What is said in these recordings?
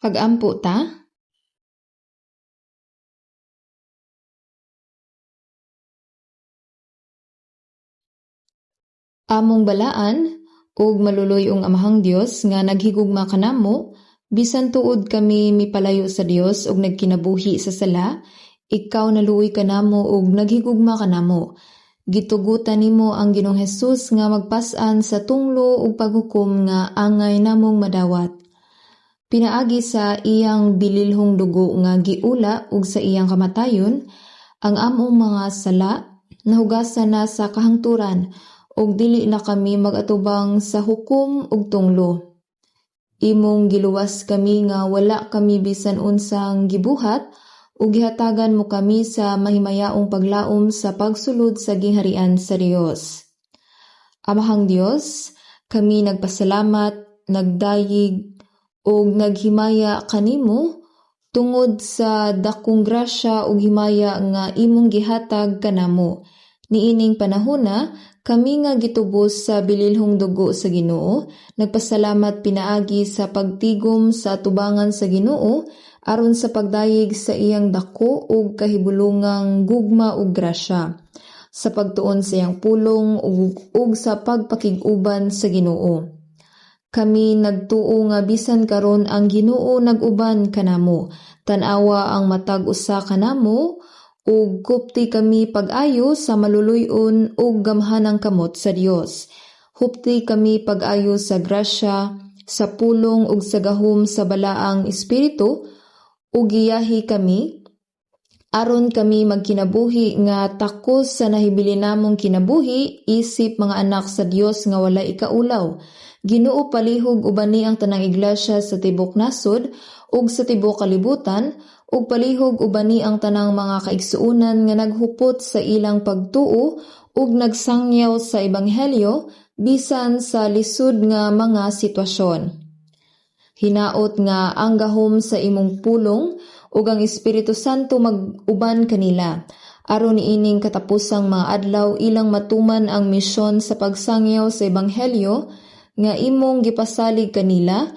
Pag-ampo ta. Among balaan ug maluluy-ong Amahang Dios nga naghigugma kanamo, bisan tuod kami mipalayo sa Dios ug nagkinabuhi sa sala, ikaw naluoy kanamo ug naghigugma kanamo. Gitugutan nimo ang Ginoong Hesus nga magpas-an sa tunglo ug paghukom nga angay namong madawat. Pinaagi sa iyang bililhong dugo nga giula ug sa iyang kamatayon, ang among mga sala nahugasan na sa kahangturan ug dili na kami mag-atubang sa hukom ug tunglo. Imong giluwas kami nga wala kami bisan unsang gibuhat ug gihatagan mo kami sa mahimayaong paglaom sa pagsulod sa gingharian sa Dios. Amahang Dios, kami nagpasalamat, nagdayig ug naghimaya kanimo tungod sa dakong grasya ug himaya nga imong gihatag kanamo. Niining panahona, kami nga gitubos sa bililhong dugo sa Ginoo, nagpasalamat pinaagi sa pagtigom sa atubangan sa Ginoo aron sa pagdayeg sa iyang dako ug kahibulungang gugma ug grasya, sa pagtuon sa iyang pulong ug sa pagpakig-uban sa Ginoo. Kami nagtuo nga bisan karon ang Ginoo nag-uban kanamo. Tan-awa ang matag usa kanamo ug gupti kami pag-ayo sa maluluy-on ug gamhanang kamot sa Dios. Hupti kami pag-ayo sa grasya, sa pulong ug sa gahom sa balaang espiritu ug giyahi kami aron kami magkinabuhi nga takos sa nahibilin namong kinabuhi isip mga anak sa Dios nga walay ikaulaw. Ginoo, palihog ubani ang tanang iglesia sa tibok nasod ug sa tibok kalibutan ug palihog ubani ang tanang mga kaigsuonan nga naghupot sa ilang pagtuo ug nagsangyaw sa ebanghelyo bisan sa lisod nga mga sitwasyon. Hinaot nga ang gahom sa imong pulong ug ang Espiritu Santo mag-uban kanila aron niining katapusang mga adlaw ilang matuman ang misyon sa pagsangyaw sa ebanghelyo nga imong gipasalig kanila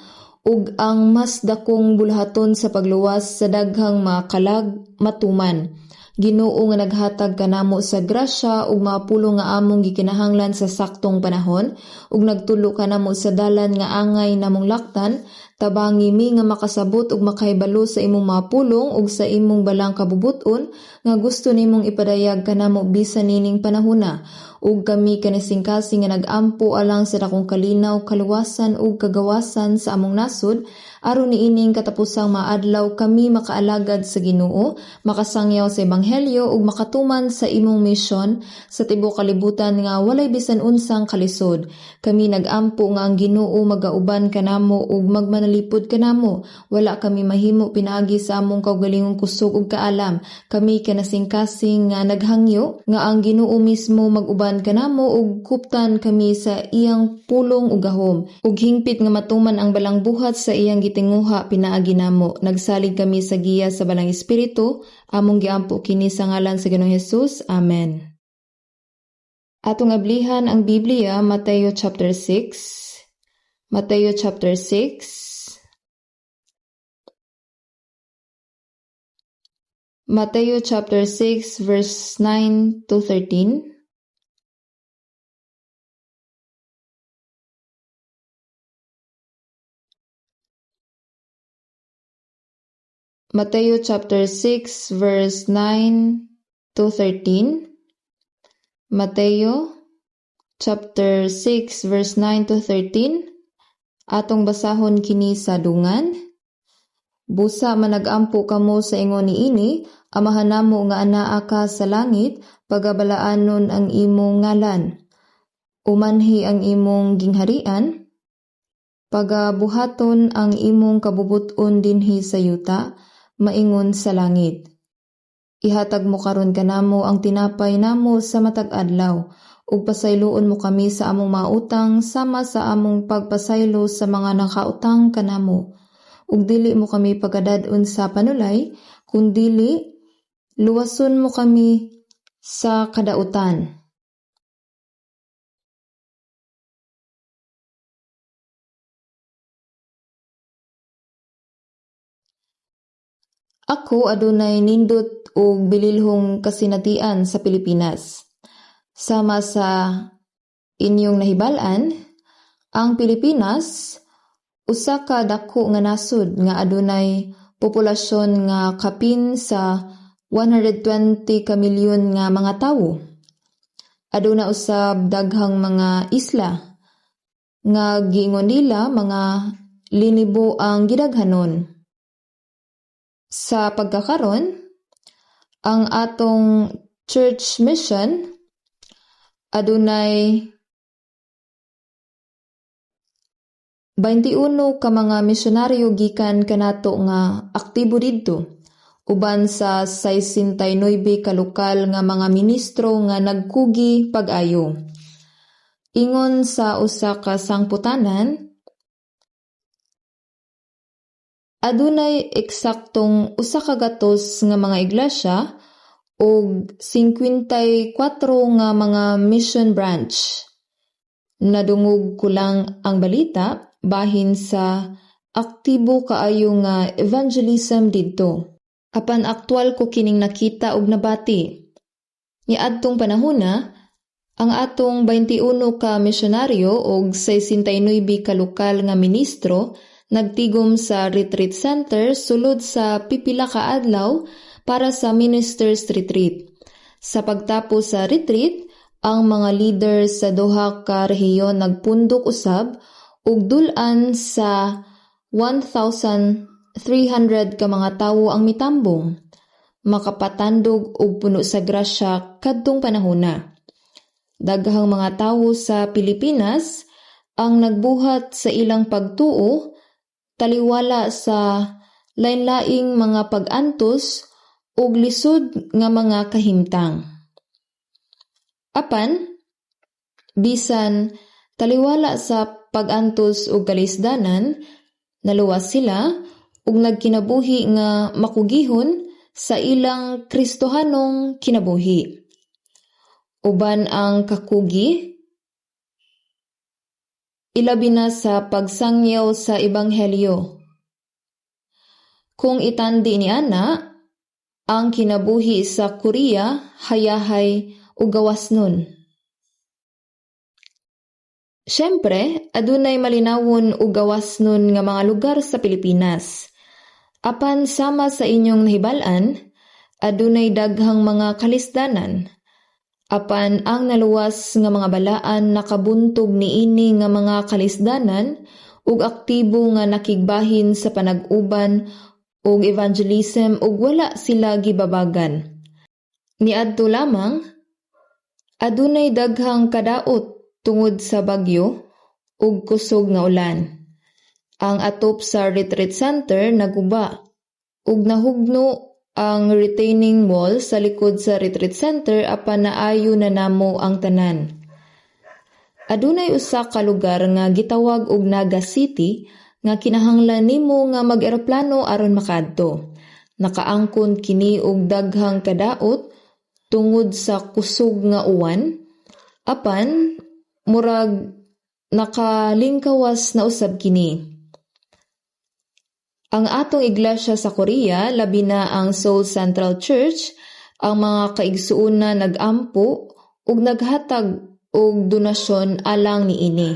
ug ang mas dakong buluhaton sa pagluwas sa daghang mga kalag matuman. Ginoo nga naghatag kanamo sa grasya ug mga pulong nga among gikinahanglan sa saktong panahon ug nagtulo kanamo sa dalan nga angay namong laktan, tabangi mi nga makasabot ug makahibalo sa imong mga pulong ug sa imong balang kabubut-on nga gusto nimong ipadayag kanamo bisan nining panahona, ug kami kanasingkasing nga nag-ampo alang sa dakong kalinaw, kaluwasan ug kagawasan sa among nasod aron niining katapusang mga adlaw kami makaalagad sa Ginoo, makasangyaw sa ebanghelyo ug makatuman sa imong misyon sa tibuok kalibutan nga walay bisan unsang kalisod. Kami nag-ampo nga ang Ginoo magauban kanamo ug magmanalipod kanamo. Wala kami mahimo pinaagi sa among kaugalingong kusog ug kaalam. Kami kanasingkasing nga naghangyo nga ang Ginoo mismo mag-uban kanamo ug kuptan kami sa iyang pulong ug gahom ug hingpit nga matuman ang balang buhat sa iyang gitinguha pinaagi namo. Nagsalig kami sa giya sa balang espiritu. Among giampo kini sa ngalan sa Ginoong Hesus. Amen. Atong ablihan ang Biblia, Mateo chapter 6. Mateo chapter 6. Mateo chapter 6 verse 9 to 13. Mateo chapter 6 verse 9 to 13. Mateo chapter 6 verse 9 to 13. Atong basahon kini sa dungan. Busa managampo kamo sa ingon niini, Amahan namo nga anaa ka sa langit, pagabalaanon ang imong ngalan. Umanhi ang imong gingharian, pagabuhaton ang imong kabubut-on dinhi sa yuta, maingon sa langit. Ihatag mo karon kanamo ang tinapay namo sa matag adlaw, ug pasayloon mo kami sa among mga utang sama sa among pagpasaylo sa mga nakautang kanamo. Ug dili mo kami pagadad-on sa panulay, kundili luwason mo kami sa kadautan. Ako adunay nindot ug bililhong kasinatian sa Pilipinas. Sama sa inyong nahibal-an, ang Pilipinas usa ka dako nga nasod nga adunay populasyon nga kapin sa 120 ka milyon nga mga tawo. Aduna usab daghang mga isla nga giingon nila mga linibo ang gidaghanon. Sa pagkakaron, ang atong church mission adunay 21 ka mga misyonaryo gikan kanato nga aktibo didto, uban sa 69 ka lokal nga mga ministro nga nagkugi pag-ayo. Ingon sa usa ka sangputanan, adunay eksaktong 100 nga mga iglesia ug 54 nga mga mission branch. Nadungog ko lang ang balita bahin sa aktibo kaayo nga evangelism didto. Apan aktwal ko kining nakita ug nabati. Niadtong panahona, ang atong 21 ka misyonaryo ug 69 ka lokal nga ministro nagtigom sa retreat center sulod sa pipila ka adlaw para sa ministers retreat. Sa pagtapos sa retreat, ang mga leader sa duha ka rehiyon nagpundok usab ug dul-an sa 1,300 ka mga tawo ang mitambong. Makapatandog ug puno sa grasya kadtong panahona. Daghang mga tawo sa Pilipinas ang nagbuhat sa ilang pagtuo taliwala sa lain-laing mga pag-antos ug lisod nga mga kahimtang. Apan, bisan taliwala sa pag-antos ug kalisdanan, naluwas sila ug nagkinabuhi nga makugihon sa ilang Kristohanong kinabuhi. Uban ang kakugi, ilabi na sa pagsangyaw sa ebanghelyo. Kung itandi niana, ang kinabuhi sa Korea hayahay ug gawasnon. Siyempre, adunay malinawon ug gawasnon nga mga lugar sa Pilipinas. Apan sama sa inyong nahibal-an, adunay daghang mga kalisdanan. Apan ang naluwas nga mga balaan nakabuntog niini nga mga kalisdanan ug aktibo nga nakigbahin sa panag-uban ug evangelism ug wala sila gibabagan. Niadto lamang, adunay daghang kadaot tungod sa bagyo ug kusog nga ulan. Ang atop sa retreat center naguba ug nahugno ang retaining wall sa likod sa retreat center, apan naayo na namo ang tanan. Adunay usa ka lugar nga gitawag og Naga City nga kinahanglan nimo nga mag-eroplano aron makaadto. Nakaangkon kini og daghang kadaot tungod sa kusog nga uwan, apan murag nakalingkawas na usab kini. Ang atong iglesia sa Korea, labi na ang Seoul Central Church, ang mga kaigsuonan nag-ampo ug naghatag og donasyon alang niini.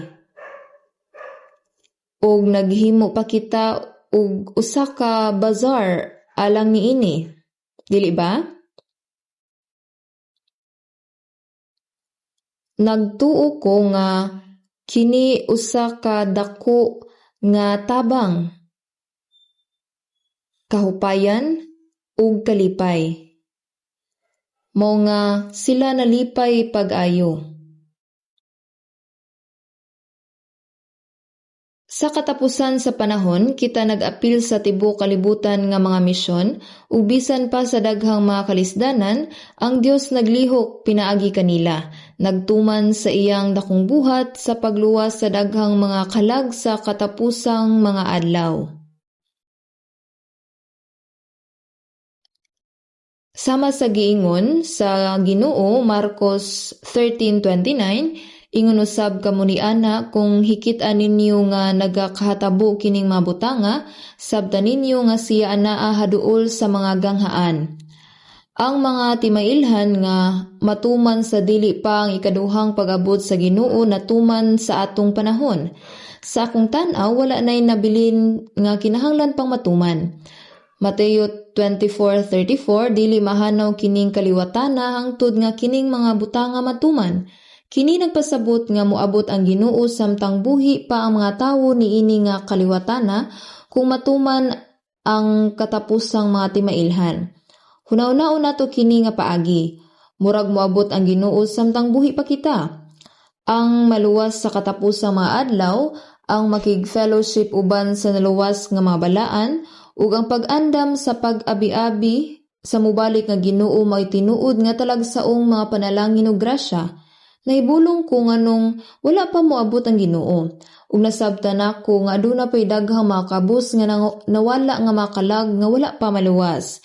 Ug naghimo pa kita og usa ka bazaar alang niini, dili ba? Nagtuo ko nga kini usa ka dako nga tabang, kahupayan ug kalipay. Mao nga sila nalipay pag-ayo. Sa katapusan sa panahon, kita nag-apil sa tibuok kalibutan nga mga misyon ug bisan pa sa daghang mga kalisdanan, ang Dios naglihok pinaagi kanila, nagtuman sa iyang dakong buhat sa pagluwas sa daghang mga kalag sa katapusang mga adlaw. Sama sa giingon sa Ginoo, Marcos 13:29, Ingon usab kamo niana, kung hikit-a ninyo nga nagakahatabo kining mga butanga, sabta ninyo nga siya anaa haduol sa mga ganghaan. Ang mga timailhan nga matuman sa dili pa ang ikaduhang pag-abot sa Ginoo natuman sa atong panahon. Sa akong tan-aw, wala na'y nabilin nga kinahanglan pang matuman. Mateo 24:34, "Dili mahanaw kining kaliwatana hangtod nga kining mga butanga matuman." Kini nagpasabot nga moabot ang Ginoo samtang buhi pa ang mga tawo niini nga kaliwatana kung matuman ang katapusang mga timailhan. Hunahunaon nato kini nga paagi. Murag moabot ang Ginoo samtang buhi pa kita. Ang maluwas sa katapusang mga adlaw, ang makig-fellowship uban sa naluwas nga mga balaan, ug ang pag-andam sa pag-abi-abi sa mobalik nga Ginoo may tinuod nga talagsaong mga panalangin ug grasya. Nahibulong ko nganong wala pa moabot ang Ginoo. Ug nasabtan nako nga aduna pay daghang mga kabus nga nawala nga mga kalag nga wala pa maluwas.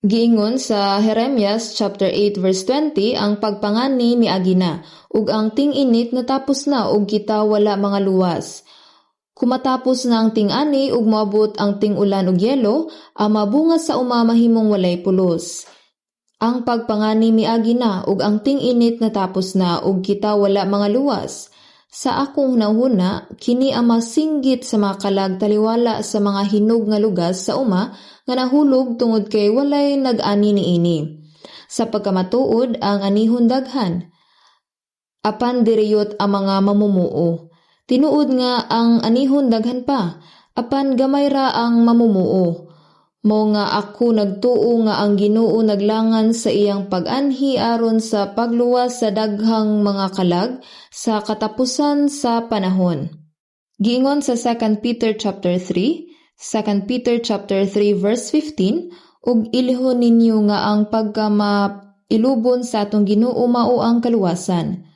Giingon sa Jeremias chapter 8 verse 20, "Ang pagpangani miagi na ug ang ting-init natapos na ug kita wala mga luwas." Kung matapos na ang ting-ani ug moabot ang ting-ulan ug yelo, ang mabunga sa uma mahimong walay pulos. Ang pagpangani miagi na ug ang ting-init natapos na ug kita wala mga luwas. Sa akong hunahuna, kini ang masinggit sa mga kalag taliwala sa mga hinog nga lugas sa uma nga nahulog tungod kay walay nag-ani niini. Sa pagkamatuod, ang anihon daghan, apan diriyot ang mga mamumuo. Tinuod nga ang anihon daghan pa, apan gamay ra ang mamumuo. Mao nga ako nagtuo nga ang Ginoo naglangan sa iyang pag-anhi aron sa pagluwas sa daghang mga kalag sa katapusan sa panahon. Giingon sa 2 Peter chapter 3, 2 Peter chapter 3 verse 15, "Ug ilhon ninyo nga ang pagkamailubon sa atong Ginoo mao ang kaluwasan."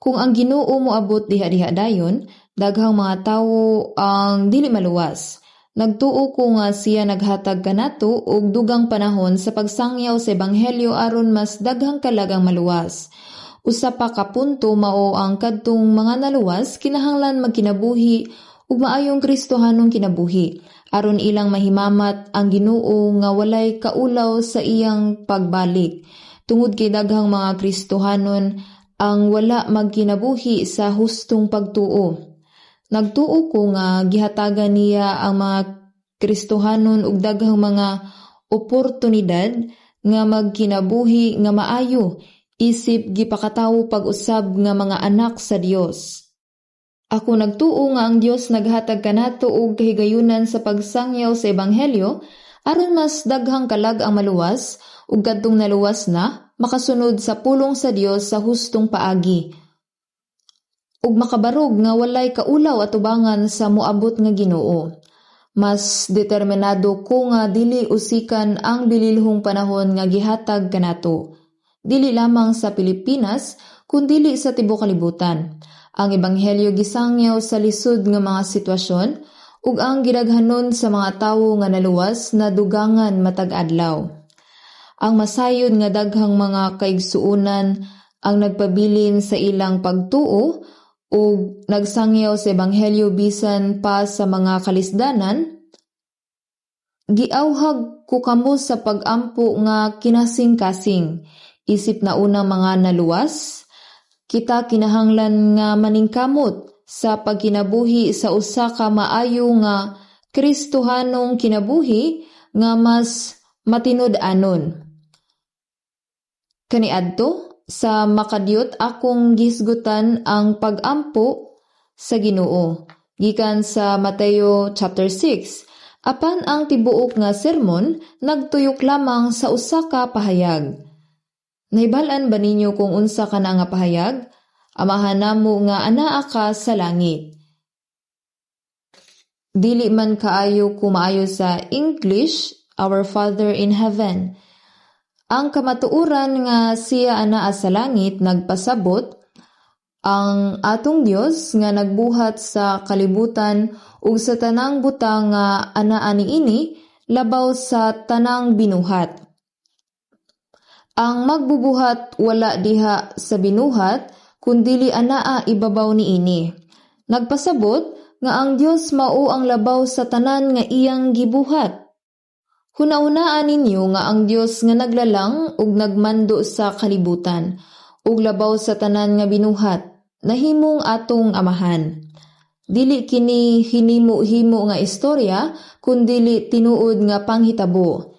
Kung ang Ginoo moabot diha-diha dayon, daghang mga tawo ang dili maluwas. Nagtuo ko nga siya naghatag kanato og dugang panahon sa pagsangyaw sa ebanghelyo aron mas daghang kalag ang maluwas. Usa pa ka punto mao ang kadtong mga naluwas kinahanglan magkinabuhi ug maayong Kristohanong kinabuhi aron ilang mahimamat ang Ginoo nga walay kaulaw sa iyang pagbalik. Tungod kay daghang mga Kristohanon ang wala magkinabuhi sa hustong pagtuo. Nagtuo ko nga gihatagan niya ang mga Kristohanon og daghang mga oportunidad nga magkinabuhi nga maayo isip gipakatawo pag-usab nga mga anak sa Dios. Ako nagtuo nga ang Dios naghatag kanato og kahigayunan sa pagsangyaw sa ebanghelyo aron mas daghang kalag ang maluwas ug kadtong naluwas na makasunod sa pulong sa Dios sa hustong paagi ug makabarog nga walay kaulaw atubangan sa moabot nga Ginoo. Mas determinado ko nga dili usikan ang bililhong panahon nga gihatag kanato. Dili lamang sa Pilipinas, kundili sa tibuok kalibutan. Ang ebanghelyo gisangyaw sa lisod nga mga sitwasyon ug ang gidaghanon sa mga tawo nga naluwas na dugangan matag adlaw. Ang masayod nga daghang mga kaigsuonan ang nagpabilin sa ilang pagtuo ug nagsangyaw sa ebanghelyo bisan pa sa mga kalisdanan. Giawhag ko kamo sa pag-ampo nga kinasing-kasing. Isip naunang mga naluwas, kita kinahanglan nga maningkamot sa pagkinabuhi sa usa ka maayo nga Kristohanong kinabuhi nga mas matinud-anon. Kaniadto sa makadyot, akong gihisgutan ang pag-ampo sa Ginoo gikan sa Mateo chapter 6, apan ang tibuok nga sermon nagtuyok lamang sa usa ka pahayag. Nahibal-an ba ninyo kung unsa kana nga pahayag? "Amahan namo nga anaa ka sa langit." Dili man kaayo ko maayo sa English, "Our Father in Heaven." Ang kamatuoran nga siya anaa sa langit nagpasabot ang atong Dios nga nagbuhat sa kalibutan ug sa tanang butang nga anaa niini labaw sa tanang binuhat. Ang magbubuhat wala diha sa binuhat. Kundili anaa ibabaw niini. Nagpasabot nga ang Dios mao ang labaw sa tanan nga iyang gibuhat. Hunahunaa ninyo nga ang Dios nga naglalang ug nagmando sa kalibutan ug labaw sa tanan nga binuhat, nahimong atong Amahan. Dili kini hinimo-himo nga istorya, kundili tinuod nga panghitabo.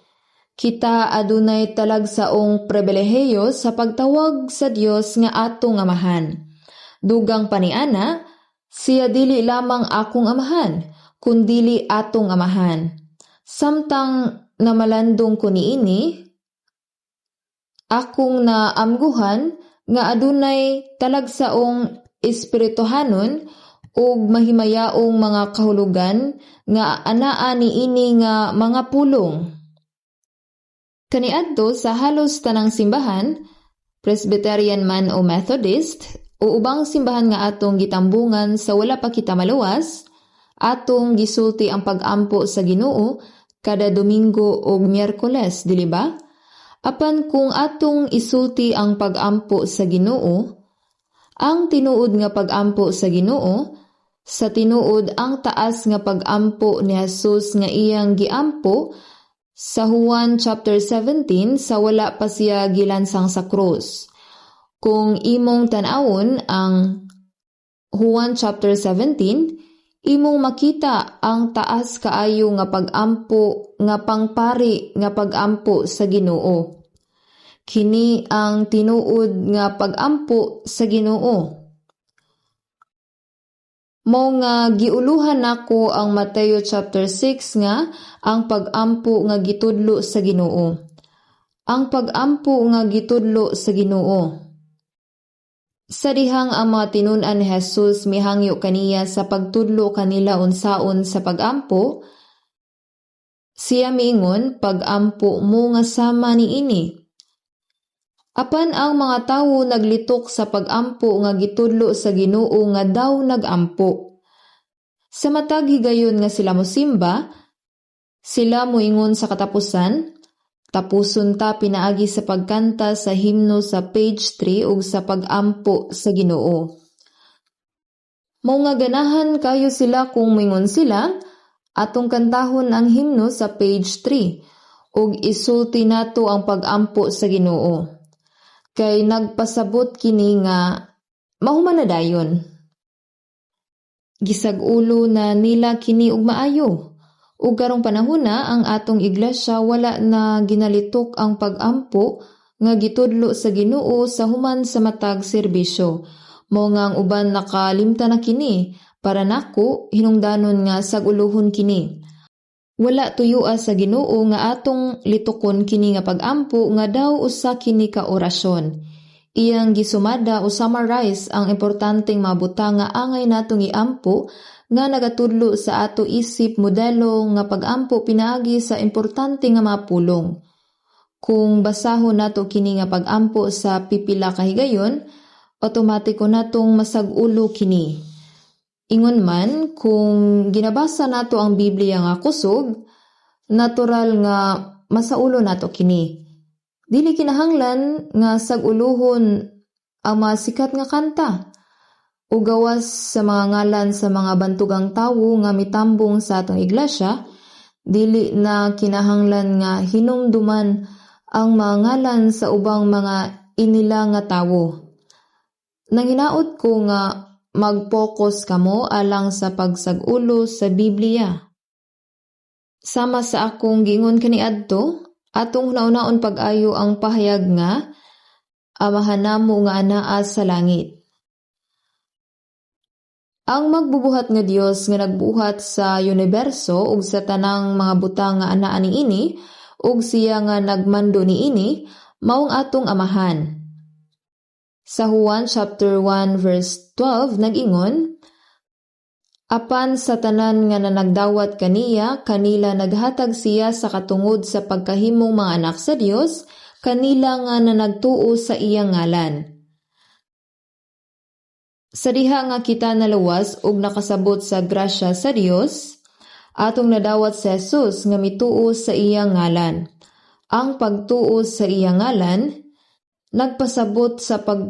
Kita adunay talagsaong pribilehiyo sa pagtawag sa Dios nga atong Amahan. Dugang pa niana, siya dili lamang akong Amahan, kundili atong Amahan. Samtang namalandong ko niini, akong naamguhan nga adunay talagsaong espirituhanon ug mahimayaong mga kahulugan nga anaa niini nga mga pulong. Kaniadto sa halos tanang simbahan, Presbyterian man o Methodist, o ubang simbahan nga atong gitambungan sa wala pa kita maluwas, atong gisulti ang pag-ampo sa Ginoo kada Domingo ug Miyerkules, dili ba? Apan kung atong isulti ang pag-ampo sa Ginoo, ang tinuod nga pag-ampo sa Ginoo, sa tinuod ang taas nga pag-ampo ni Jesus nga iyang giampo sa Juan chapter 17 sa wala pa siya gilansang sa krus. Kung imong tan-awon ang Juan chapter 17, imong makita ang taas kaayo nga pag-ampo nga pangpari nga pag-ampo sa Ginoo. Kini ang tinuod nga pag-ampo sa Ginoo. Mao nga giuluhan nako ang Mateo chapter 6 nga ang pag-ampo nga gitudlo sa Ginoo. Ang pag-ampo nga gitudlo sa Ginoo. Sa dihang ang mga tinun-an ni Jesus mihangyo kaniya sa pagtudlo kanila unsaon sa pag-ampo, siya miingon, "Pag-ampo mo nga sama niini." Apan ang mga tawo naglitok sa pag-ampo nga gitudlo sa Ginoo nga daw nag-ampo. Sa matag higayon nga sila mosimba, sila moingon sa katapusan, "Tapuson ta pinaagi sa pagkanta sa himno sa page 3 ug sa pag-ampo sa Ginoo." Mao nga ganahan kayo sila kung moingon sila, "Atong kantahon ang himno sa page 3 ug isulti nato ang pag-ampo sa Ginoo." Kay nagpasabot kini nga mahuman na dayon. Gisag-ulo na nila kini og maayo. Ug karong panahona ang atong iglesia wala na ginalitok ang pag-ampo nga gitudlo sa Ginoo sa human sa matag serbisyo. Mao nga ang uban nakalimtan na kini, para nako hinungdanon nga sag-uluhon kini. Wala tuyoa sa Ginoo nga atong litokon kini nga pag-ampo nga daw usa kini ka orasyon. Iyang gisumada o summarize ang importanteng mga butang nga angay natong iampo nga nagatudlo sa ato isip modelo nga pag-ampo pinaagi sa importante nga mga pulong. Kung basahon nato kini nga pag-ampo sa pipila ka higayon, otomatiko natong masag-ulo kini. Ingon man, kung ginabasa nato ang Biblia nga kusog, natural nga masaulo nato kini. Dili kinahanglan nga sag-uluhon ang mga sikat nga kanta o gawas sa mga ngalan sa mga bantugang tawo nga mitambong sa atong iglesia, dili na kinahanglan nga hinumduman ang mga ngalan sa ubang mga inila nga tawo. Nanghinaot ko nga mag-focus kamo alang sa pagsag-ulo sa Biblia. Sama sa akong giingon kaniadto, atong hunahunaon pag-ayo ang pahayag nga "Amahan namo nga anaa sa langit." Ang magbubuhat nga Dios nga nagbuhat sa uniberso ug sa tanang mga butang nga anaa niini ug siya nga nagmando niini, mao ang atong Amahan. Sa Juan chapter 1 verse 12 nag-ingon, "Apan sa tanan nga nanagdawat kaniya, kanila naghatag siya sa katungod sa pagkahimong mga anak sa Dios, kanila nga nanagtuo sa iyang ngalan." Sa diha nga kita naluwas ug nakasabot sa grasya sa Dios, atong nadawat si Jesus nga mituo sa iyang ngalan. Ang pagtuo sa iyang ngalan nagpasabot sa pag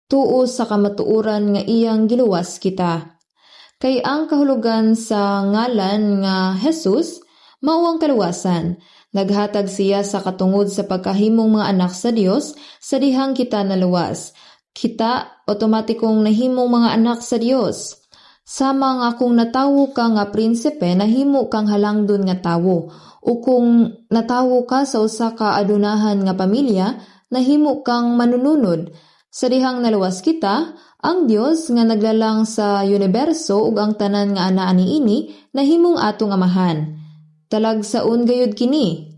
Tuo sa kamatuoran nga iyang giluwas kita. Kay ang kahulugan sa ngalan nga Jesus mao ang kaluwasan. Naghatag siya sa katungod sa pagkahimong mga anak sa Dios sa dihang kita naluwas. Kita otomatikong nahimong mga anak sa Dios. Sama nga kung natawo ka nga prinsipe, nahimo kang halangdon nga tawo. O kung natawo ka sa usa ka adunahan nga pamilya, nahimo kang manununod. Sa dihang naluwas kita, ang Dios nga naglalang sa universo ug ang tanan nga anaa niini nahimong atong amahan. Talagsaon gayud kini.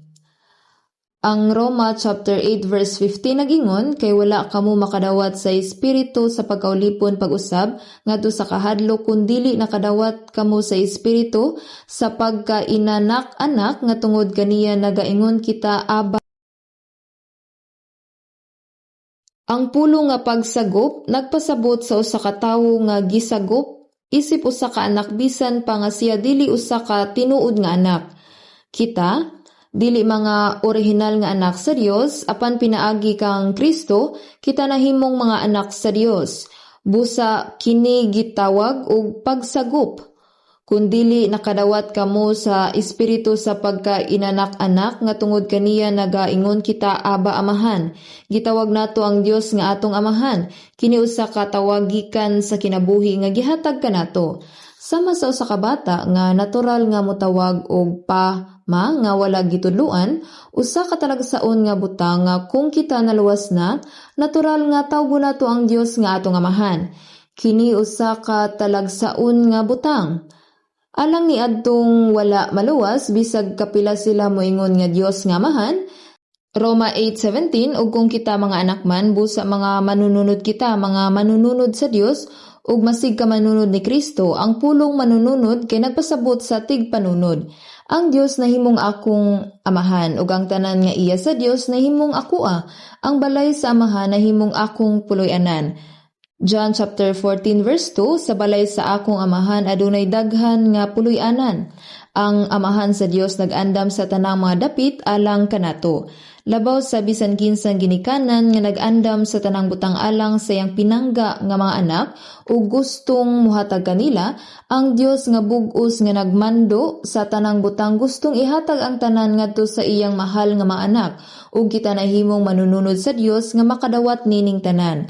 Ang Roma chapter 8 verse 15 nagingon, "Kay wala kamo makadawat sa espiritu sa pagkaulipon pag-usab ngadto sa kahadlok, kun dili nakadawat kamo sa Espiritu sa pagkainanak-anak, nga tungod kaniya nagaingon kita, 'Aba.'" Ang pulong nga pagsagop nagpasabot sa usa ka tawo nga gisagop isip usa ka anak bisan pa nga siya dili usa ka tinuod nga anak. Kita dili mga orihinal nga anak sa Dios, apan pinaagi kang Kristo kita nahimong mga anak sa Dios. Busa kini gitawag og pagsagop. "Kun dili nakadawat kamo sa Espiritu sa pagkainanak-anak, nga tungod kaniya nagaingon kita, 'Aba, Amahan.'" Gitawag nato ang Dios nga atong Amahan. Kini usa ka tawag gikan sa kinabuhi nga gihatag kanato. Sama sa usa ka bata nga natural nga motawag og pa, ma nga wala gitudloan, usa ka talagsaon nga butang nga kung kita naluwas na, natural nga tawgon nato ang Dios nga atong Amahan. Kini usa ka talagsaon nga butang. Alang niadtong wala maluwas, bisag kapila sila moingon nga Dios nga Amahan. Roma 8:17, "Ug kung kita mga anak man, busa mga manununod kita, mga manununod sa Dios ug masig ka manunod ni Kristo." Ang pulong manununod kay nagpasabot sa tigpanunod. Ang Dios nahimong akong Amahan ug ang tanan nga iya sa Dios nahimong akoa. Ang balay sa Amahan nahimong akong puloy-anan. John chapter 14 verse 2, "Sa balay sa akong Amahan adunay daghan nga puloy-anan." Ang Amahan sa Dios nag-andam sa tanang mga dapit alang kanato. Labaw sa bisan kinsang ginikanan nga nag-andam sa tanang butang alang sa iyang pinangga nga mga anak ug gustong muhatag kanila, ang Dios nga bug-os nga nagmando sa tanang butang gustong ihatag ang tanan ngadto sa iyang mahal nga mga anak, ug kita nahimong manununod sa Dios nga makadawat nining tanan.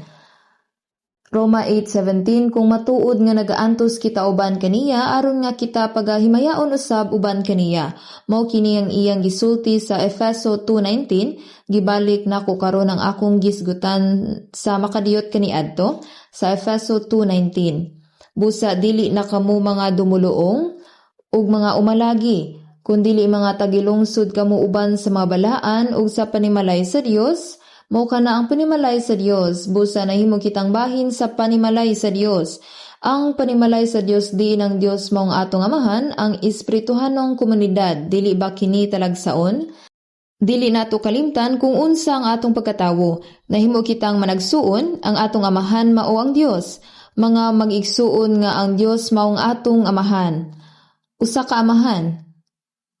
Roma 8:17, "Kung matuod nga nagaantos kita uban kaniya, aron nga kita pagahimayaon usab uban kaniya." Mao kini ang iyang gisulti sa Efeso 2:19. Gibalik nako karon ang akong gisgutan sa makadiyot kaniadto sa Efeso 2:19. "Busa dili na kamo mga dumuluong ug mga umalagi, kundili mga tagilungsod kamo uban sa mga balaan ug sa panimalay sa Dios." Mao kana ang panimalay sa Dios. Busa nahimo kitang bahin sa panimalay sa Dios. Ang panimalay sa Dios diin ang Dios mao ang atong Amahan, ang espirituhanong komunidad, dili ba kini talagsaon? Dili nato kalimtan kung unsa ang atong pagkatawo. Nahimo kitang managsuon, ang atong Amahan mao ang Dios. Mga mag-igsuon nga ang Dios mao ang atong Amahan. Usa ka amahan.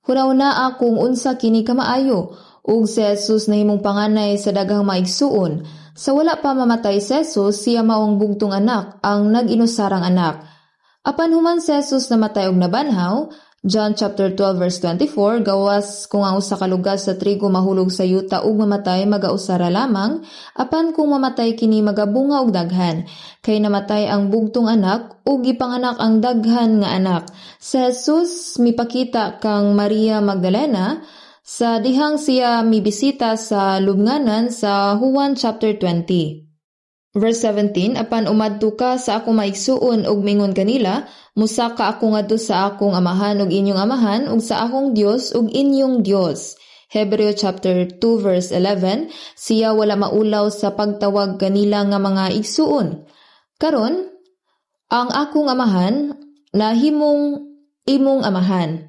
Hunahunaa kung unsa kini kamaayo ug si Jesus nahimong panganay sa daghang maigsuon. Sa wala pa mamatay si Jesus, siya mao ang bugtong anak, ang nag-inusarang anak. Apan human si Jesus namatay og nabanhaw, John chapter 12 verse 24, "Gawas kung ang usa ka lugas sa trigo mahulog sa yuta ug mamatay, magausa ra lamang, apan kung mamatay kini, magabunga og daghan." Kay namatay ang bugtong anak ug gipanganak ang daghan nga anak. Si Jesus mipakita kang Maria Magdalena sa dihang siya mibisita sa lubnganan sa Juan chapter 20. Verse 17, "Apan umadto ka sa akong maigsuon ug mingon kanila, musaka ako ngadto sa akong Amahan ug inyong Amahan ug sa akong Dios ug inyong Dios." Hebreo chapter 2 verse 11, siya wala maulaw sa pagtawag kanila nga mga igsuon. Karon, ang akong Amahan nahimong imong Amahan.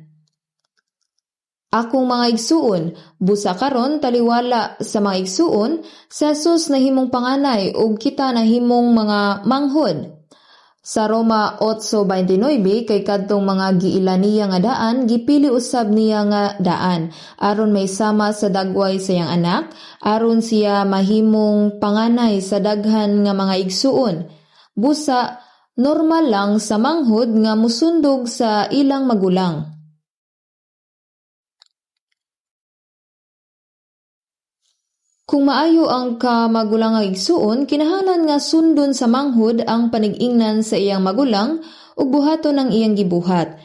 Akong mga igsuon, busa karon taliwala sa mga igsuon, si Jesus nahimong panganay ug kita nahimong mga manghod. Sa Roma 8:29, kay kadtong mga giila niya nga daan, gipili usab niya nga daan aron maisama sa dagway sa iyang Anak, aron siya mahimong panganay sa daghan nga mga igsuon. Busa normal lang sa manghod nga mosundog sa ilang magulang. Kung maayo ang kamagulangang igsuon, kinahanglan nga sundon sa manghod ang panig-ingnan sa iyang magulang ug buhaton ang iyang gibuhat.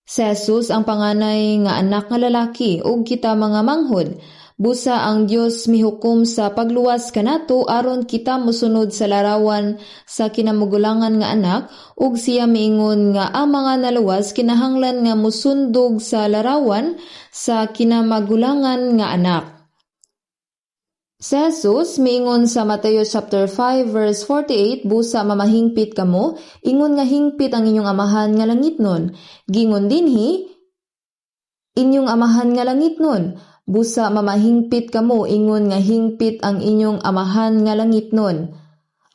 Si Jesus ang panganay nga anak nga lalaki ug kita mga manghod. Busa ang Dios mihukom sa pagluwas kanato aron kita mosunod sa larawan sa kinamagulangan nga anak, ug siya miingon nga ang mga naluwas kinahanglan nga mosundog sa larawan sa kinamagulangan nga anak. Si Jesus miingon sa Mateo chapter 5 verse 48, busa mamahingpit kamo ingon nga hingpit ang inyong Amahan nga langitnon. Giingon dinhi, inyong Amahan nga langitnon. Busa mamahingpit kamo ingon nga hingpit ang inyong Amahan nga langitnon.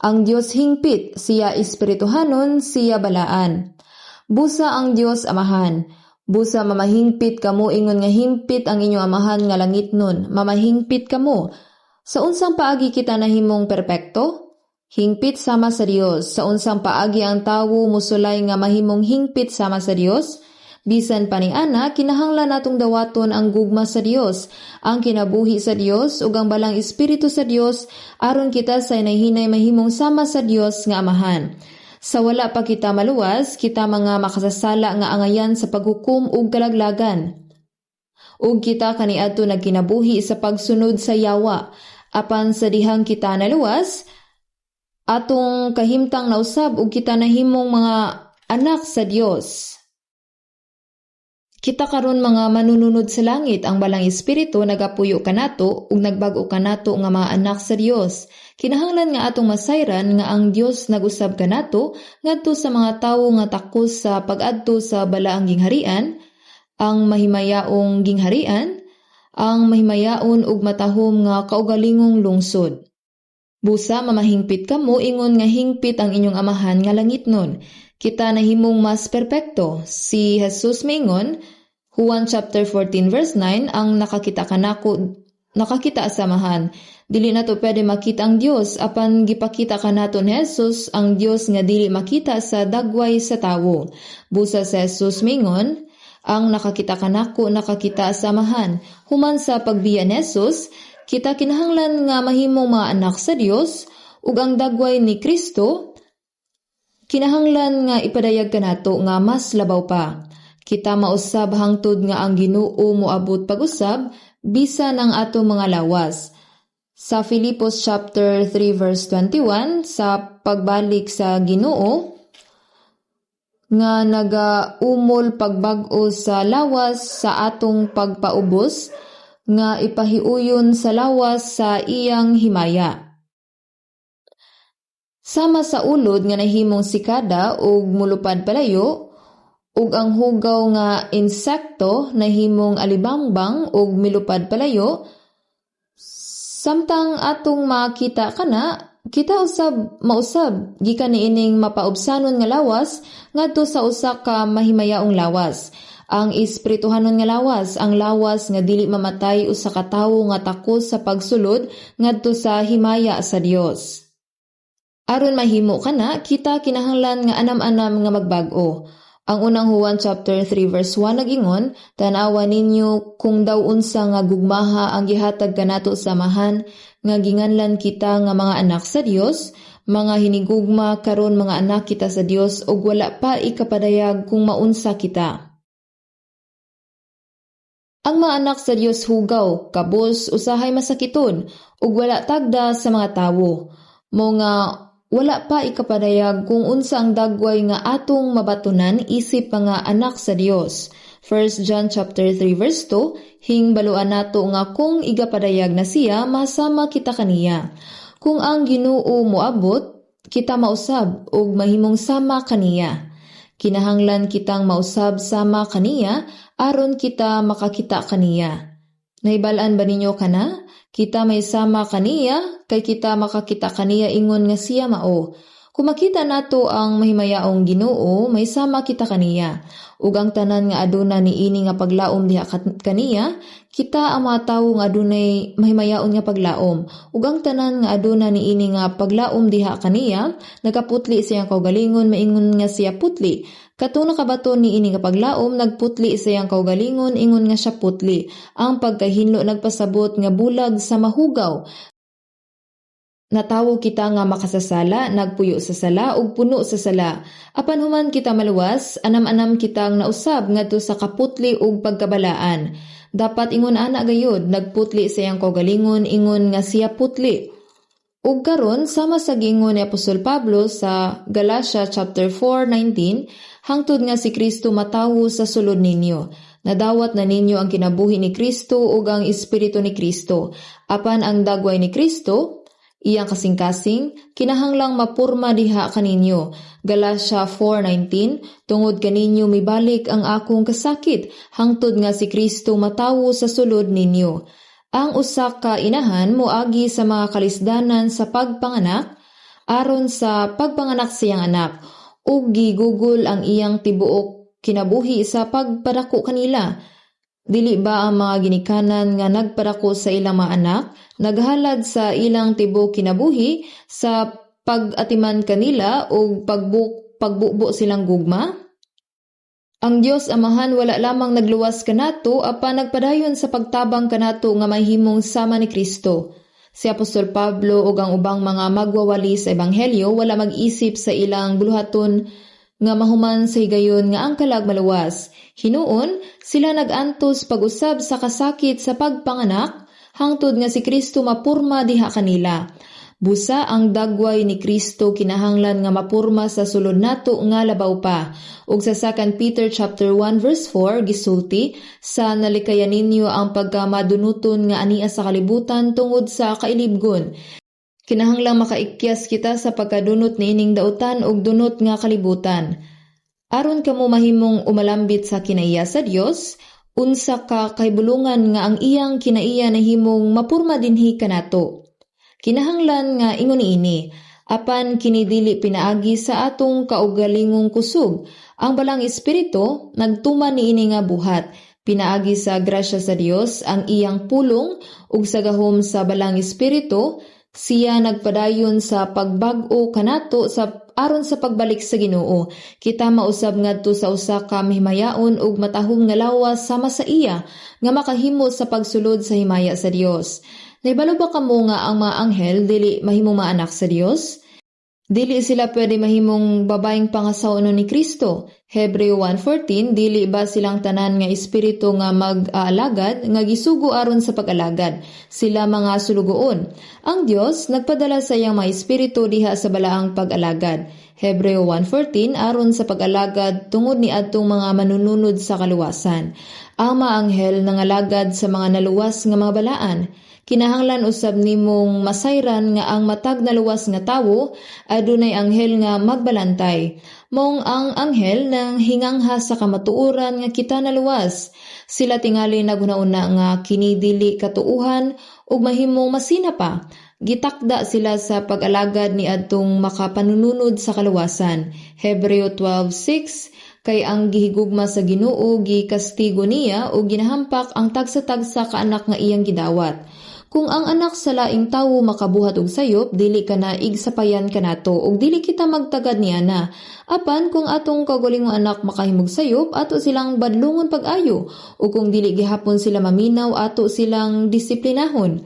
Ang Dios hingpit, siya espirituhanon, siya balaan. Busa ang Dios Amahan. Busa mamahingpit kamo ingon nga hingpit ang inyong Amahan nga langitnon. Mamahingpit kamo. Sa unsang paagi kita nahimong perpekto? Hingpit sama sa Dios. Sa unsang paagi ang tawo musulay nga mahimong hingpit sama sa Dios? Bisan pa ni ana, kinahanglan natong dawaton ang gugma sa Dios, ang kinabuhi sa Dios ug ang Balaang Espiritu sa Dios aron kita sa hinay-hinay mahimong sama sa Dios nga Amahan. Sa wala pa kita maluwas, kita mga makasasala nga angayan sa paghukom ug kalaglagan. Ug kita kaniadto nagkinabuhi sa pagsunod sa yawa. Apan sa dihang kita naluwas, atong kahimtang nausab ug kita nahimong mga anak sa Dios. Kita karon mga manununod sa langit, ang Balaang Espiritu nagapuyo kanato ug nagbag-o kanato nga mga anak sa Dios. Kinahanglan nga atong masayran nga ang Dios nag-usab kanato ngadto sa mga tawo nga takos sa pag-adto sa balaang gingharian, ang mahimayaong gingharian, ang mahimayaon ug matahom nga kaugalingong lungsod. Busa mamahingpit kamo ingon nga hingpit ang inyong Amahan nga langitnon. Kita nahimong mas perpekto. Si Jesus miingon, Juan chapter 14 verse 9, ang nakakita kanako nakakita sa Amahan. Dili nato pwede makita ang Dios, apan gipakita kanato ni Jesus ang Dios nga dili makita sa dagway sa tawo. Busa si Jesus miingon, ang nakakita kanako nakakita sa Amahan. Human sa pagbiya ni Jesus, kita kinahanglan nga mahimong mga anak sa Dios ug ang dagway ni Kristo kinahanglan nga ipadayag kanato nga mas labaw pa. Kita mausab hangtod nga ang Ginoo moabot pag-usab bisan ang atong mga lawas. Sa Filipos chapter 3 verse 21, sa pagbalik sa Ginoo nga nagaumol pagbag-o sa lawas sa atong pagpaubos nga ipahiuyon sa lawas sa iyang himaya. Sama sa ulod nga nahimong sikada ug mulupad palayo, ug ang hugaw nga insekto nahimong alibangbang ug milupad palayo, samtang atong makita kana, kita usab mausab gikan niining mapaubsanon nga lawas ngadto sa usa ka mahimayaong lawas. Ang espirituhanon nga lawas, ang lawas nga dili mamatay, usa ka tawo nga takos sa pagsulod ngadto sa himaya sa Dios. Aron mahimo kana, kita kinahanglan nga anam-anam nga magbag-o. Ang Unang Juan chapter 3 verse 1 nagingon, tan-awa ninyo kung daw unsa nga gugmaha ang gihatag kanato sa Amahan nga ginganlan kita nga mga anak sa Dios, mga hinigugma. Karon mga anak kita sa Dios ug wala pa ikapadayag kung maunsa kita. Ang mga anak sa Dios hugaw, kabos, usahay masakiton ug wala tagda sa mga tawo. Mao nga wala pa ikapadayag kung unsa ang dagway nga atong mabatunan isip mga anak sa Dios. 1 John chapter 3 verse 2, hingbaluan nato nga kung igapadayag na siya, masama kita kaniya. Kung ang Ginoo moabot, kita mausab ug mahimong sama kaniya. Kinahanglan kitang mausab sama kaniya aron kita makakita kaniya. Nahibal-an ba ninyo kana? Kita may sama kaniya kay kita makakita kaniya ingon nga siya mao. Kung makita nato ang mahimayaong Ginoo, may sama kita kaniya. Ug ang tanan nga aduna niini nga paglaom diha kaniya, kita ang mga tawo nga adunay mahimayaon nga paglaom. Ug ang tanan nga aduna niini nga paglaom diha kaniya, nagaputli sa iyang kaugalingon maingon nga siya putli. Katong nakabaton niini nga paglaom, nagputli sa iyang kaugalingon ingon nga siya putli. Ang pagkahinlo nagpasabot nga bulag sa mahugaw. Natawo kita nga makasasala, nagpuyo sa sala ug puno sa sala. Apan human kita maluwas, anam-anam kitang nausab ngadto sa kaputli ug pagkabalaan. Dapat ingon ana gayud, nagputli sa iyang kaugalingon ingon nga siya putli. Ug karon, sama sa giingon ni Apostol Pablo sa Galatia chapter 4:19, hangtod nga si Kristo matawo sa sulod ninyo. Nadawat na ninyo ang kinabuhi ni Kristo ug ang espiritu ni Kristo. Apan ang dagway ni Kristo, iyang kasing-kasing, kinahanglang mapurma diha kaninyo. Galatia 4:19, tungod kaninyo mibalik ang akong kasakit, hangtod nga si Kristo matawo sa sulod ninyo. Ang usa ka inahan moagi sa mga kalisdanan sa pagpanganak aron sa pagpanganak sa iyang anak, ug gigugol ang iyang tibuok kinabuhi sa pagpadako kanila. Dili ba ang mga ginikanan nga nagpadako sa ilang mga anak naghalad sa ilang tibuok kinabuhi sa pag-atiman kanila ug pagbubo silang gugma? Ang Dios Amahan wala lamang nagluwas kanato, apan nagpadayon sa pagtabang kanato nga mahimong sama ni Kristo. Si Apostol Pablo ug ang ubang mga magwawali sa ebanghelyo wala mag-isip sa ilang buluhaton nga mahuman sa higayon nga ang kalag maluwas. Hinuon, sila nag-antos pag-usab sa kasakit sa pagpanganak hangtod nga si Kristo mapurma diha kanila. Busa ang dagway ni Kristo kinahanglan nga mapurma sa sulod nato nga labaw pa. Ug sa 2 Peter chapter 1 verse 4 gisulti, sa nalikayan ninyo ang pagkamadunuton nga ania sa kalibutan tungod sa kailibgon. Kinahanglang makaikyas kita sa pagkadunot niining dautan ug dunot nga kalibutan. Aron kamo mahimong umalambit sa kinaiya sa Dios, unsa ka kahibulungan nga ang iyang kinaiya nahimong mapurma dinhi kanato. Kinahanglan nga ingon niini, apan kini dili pinaagi sa atong kaugalingong kusog. Ang Balaang Espiritu nagtuman niini nga buhat. Pinaagi sa grasya sa Dios, ang iyang pulong, ug sa gahom sa Balaang Espiritu, siya nagpadayon sa pagbag-o kanato sa aron sa pagbalik sa Ginoo. Kita mausab ngadto sa usa ka mahimayaon ug matahom nga lawas sama sa iya nga makahimo sa pagsulod sa himaya sa Dios. Nahibalo ba kamo nga ang mga anghel dili mahimong maanak sa Dios? Dili sila pwede mahimong babayeng pangasaw-onon ni Kristo. Hebreo 1:14, dili ba silang tanan nga espiritu nga mag-aalagad nga gisugo aron sa pag-alagad? Sila mga sulugoon. Ang Dios nagpadala sa iyang mga espiritu diha sa balaang pag-alagad. Hebreo 1:14, aron sa pag-alagad tungod ni adtong mga manununod sa kaluwasan. Ang mga anghel nangalagad sa mga naluwas nga mga balaan. Kinahanglan usab nimong masayran nga ang matag naluwas nga tawo adunay anghel nga magbalantay. Maong ang anghel nang hingangha sa kamatuoran nga kita naluwas. Sila tingali naghuna-huna nga kini dili katuohan ug mahimong masina pa. Gitakda sila sa pag-alagad ni adtong makapanununod sa kaluwasan. Hebreo 12:6, kay ang gihigugma sa Ginoo gikastigo niya ug ginahampak ang tagsa-tagsa ka anak nga iyang gidawat. Kung ang anak sa laing tawo makabuhat og sayop, dili ka na igsapayan kanato ug dili kita magtagad niana. Apan kung atong kaugalingong anak makahimog sayop, ato silang badlungon pag-ayo, ug kung dili gihapon sila maminaw, ato silang disiplinahon.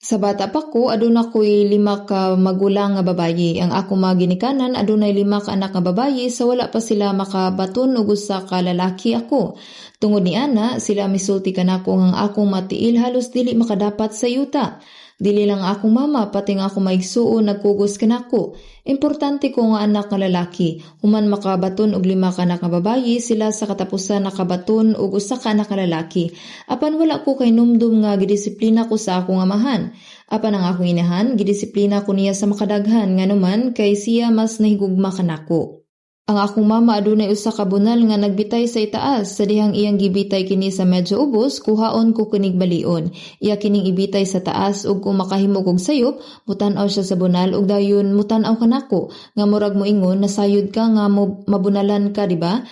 Sa bata pa ko, aduna ko'y 5 ka magulang nga babayi. Ang akong mga ginikanan adunay 5 ka anak nga babayi sa wala pa sila makabaton og usa ka lalaki ako. Tungod ni ana, sila misulti kanako nga ang akong matiil halos dili makadapat sa yuta. Dili lang ang akong mama, pati ang akong mga igsuon nagkugos kanako. Importante ko nga anak nga lalaki. Human makabaton og 5 ka anak nga babayi, sila sa katapusan nakabaton og usa ka anak nga lalaki. Apan wala ko kahinumdom nga gidisiplina ko sa akong amahan. Apan ang akong inahan, gidisiplina ko niya sa makadaghan, nganuman kay siya mas nahigugma kanako. Ang akong mama adunay usa ka bunal nga nagbitay sa itaas. Sa dihang iyang gibitay kini sa medyo ubos, kuhaon ko kinig balion. Iya kining ibitay sa taas ug kung makahimo kog sayop, mutan-aw siya sa bunal ug dayon mutan-aw kanako nga murag moingon, "Nasayod ka nga mo mabunalan ka, di ba?"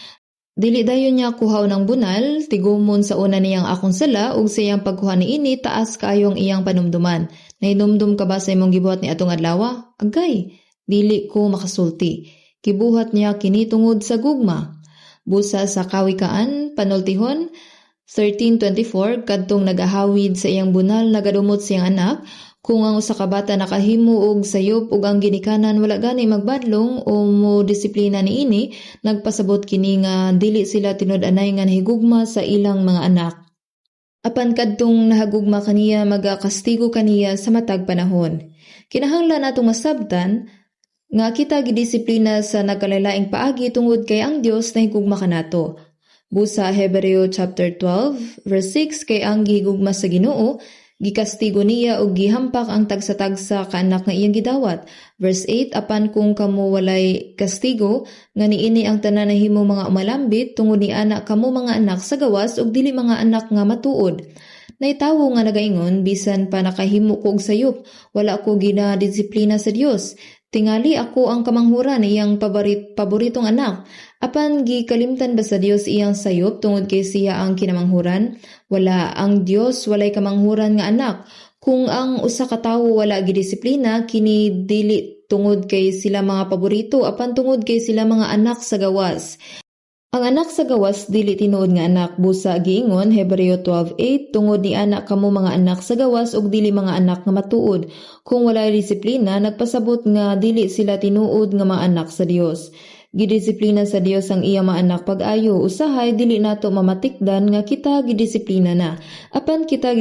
Dili dayon niya kuhaon ang bunal, tigumon sa una niyang akong sala ug sa iyang pagkuha niini, taas kaayo ang iyang panumduman. "Nahinumdum ka ba sa imong gibuhat niadtong adlaw?" Agay, dili ko makasulti. Gibuhat niya kini tungod sa gugma. Busa sa Kawikaan, panultihon, 13:24, kadtong nagahawid sa iyang bunal nagadumot sa iyang anak. Kung ang usa ka bata nakahimo og sayop ug ang ginikanan wala gani magbadlong o mo disiplina niini, nagpasabot kini nga dili sila tinud-anay nga nahigugma sa ilang mga anak. Apan kadtong nahagugma kaniya magakastigo kaniya sa matag panahon. Kinahanglan natong masabtan nga kita gidisiplina sa nagkalainlaing paagi tungod kay ang Dios nahigugma kanato. Busa Hebreo chapter 12 verse 6, kay ang gihigugma sa Ginoo gikastigo niya ug gihampak ang tagsa-tagsa ka anak nga iyang gidawat. Verse 8, apan kung kamo walay kastigo nga niini ang tanan nahimo mga umalambit, tungod ni ana kamo mga anak sa gawas ug dili mga anak nga matuod. Nay tawo nga nagaingon, "Bisan pa nakahimo ko og sayop, wala ko ginadisiplina sa Dios. Tingali ako ang kamanghuran, iyang paboritong anak." Apan gikalimtan ba sa Dios iyang sayop tungod kay siya ang kinamanghuran? Wala, ang Dios walay kamanghuran nga anak. Kung ang usa ka tawo wala gidisiplina, kini dili tungod kay sila mga paborito apan tungod kay sila mga anak sa gawas. Ang anak sa gawas dili tinuod nga anak. Busa giingon Hebreo 12:8, tungod ni ana kamo mga anak sa gawas ug dili mga anak nga matuod. Kung walay disiplina, nagpasabot nga dili sila tinuod nga mga anak sa Dios. Gidisiplina sa Dios ang iyang mga anak pag-ayo. Usahay dili nato mamatikdan nga kita gidisiplina na. Apan kita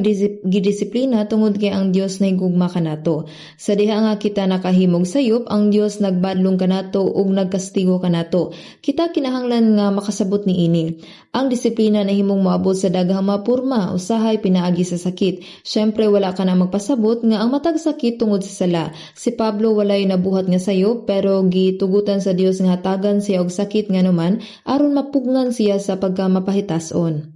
gidisiplina tungod kay ang Dios nahigugma kanato. Sa diha nga kita nakahimog sayop, ang Dios nagbadlong kanato ug nagkastigo kanato. Kita kinahanglan nga makasabot niini. Ang disiplina nahimong moabot sa daghang mga porma, usahay pinaagi sa sakit. Syempre wala ka na magpasabot nga ang matag sakit tungod sa sala. Si Pablo walay nabuhat nga sayop pero gitugutan sa Dios nga hatagan siya og sakit nganuman aron mapugngan siya sa pagkamapahitas-on.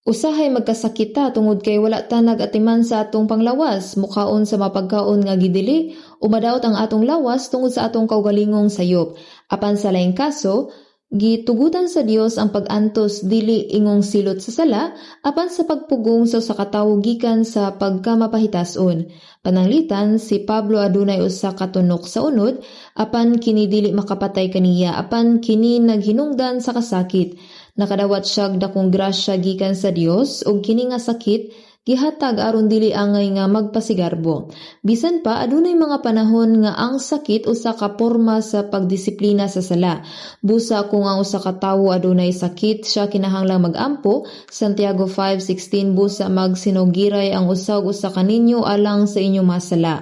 Usahay magkasakit ta tungod kay wala ta nag-atiman sa atong panglawas, mukaon sa mapagkaon nga gidili, o madaot ang atong lawas tungod sa atong kaugalingong sayop. Apan sa laing kaso, gitugutan sa Dios ang pag-antos dili ingong silot sa sala, apan sa pagpugong sa usa ka tawo gikan sa pagkamapahitas-on. Pananglitan, si Pablo adunay usa ka tunok sa unod, apan kini dili makapatay kaniya, apan kini naghinungdan sa kasakit. Nakadawat siyag dakong grasya gikan sa Dios ug kini nga sakit gihatag aron dili angay nga magpasigarbo. Bisan pa adunay mga panahon nga ang sakit usa ka porma sa pagdisiplina sa sala. Busa kung ang usa ka tawo adunay sakit, siya kinahanglang mag-ampo. Santiago 5:16, busa magsinugiray ang usa ug usa kaninyo alang sa inyong mga sala.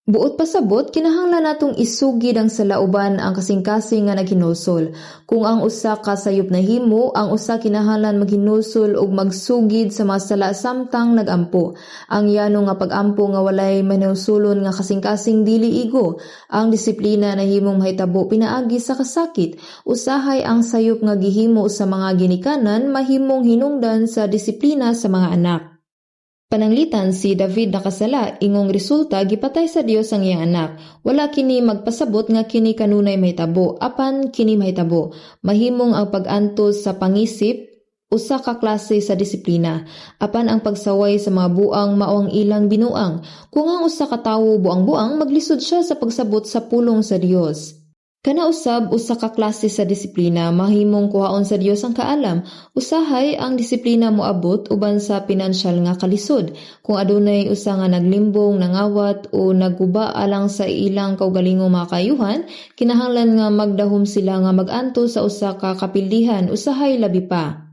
Buot pasabot, kinahanglan natong isugid ang sala uban ang kasing-kasing nga naghinulsol. Kung ang usa ka sayop nahimo, ang usa kinahanglan maghinulsol ug magsugid sa mga sala samtang nagampo. Ang yano nga pag-ampo nga walay mahinulsolon nga kasing-kasing dili igo. Ang disiplina nahimong mahitabo pinaagi sa kasakit. Usahay ang sayop nga gihimo sa mga ginikanan mahimong hinungdan sa disiplina sa mga anak. Pananglitan si David nakasala, ingong resulta gipatay sa Dios ang iyang anak. Wala kini magpasabot nga kini kanunay mahitabo, apan kini mahitabo. Mahimong ang pag-antos sa pangisip usa ka klase sa disiplina. Apan ang pagsaway sa mga buang mao ang ilang binuang. Kung ang usa ka tawo buang-buang, maglisod siya sa pagsabot sa pulong sa Dios. Kana usab usa ka klase sa disiplina, mahimong kuhaon sa Dios ang kaalam. Usahay ang disiplina moabot uban sa pinansyal nga kalisod. Kung adunay usa nga naglimbong, nangawat o nagguba alang sa ilang kaugalingong mga kaayuhan, kinahanglan nga magdahom sila nga mag-antos sa usa ka kapildihan, usahay labi pa.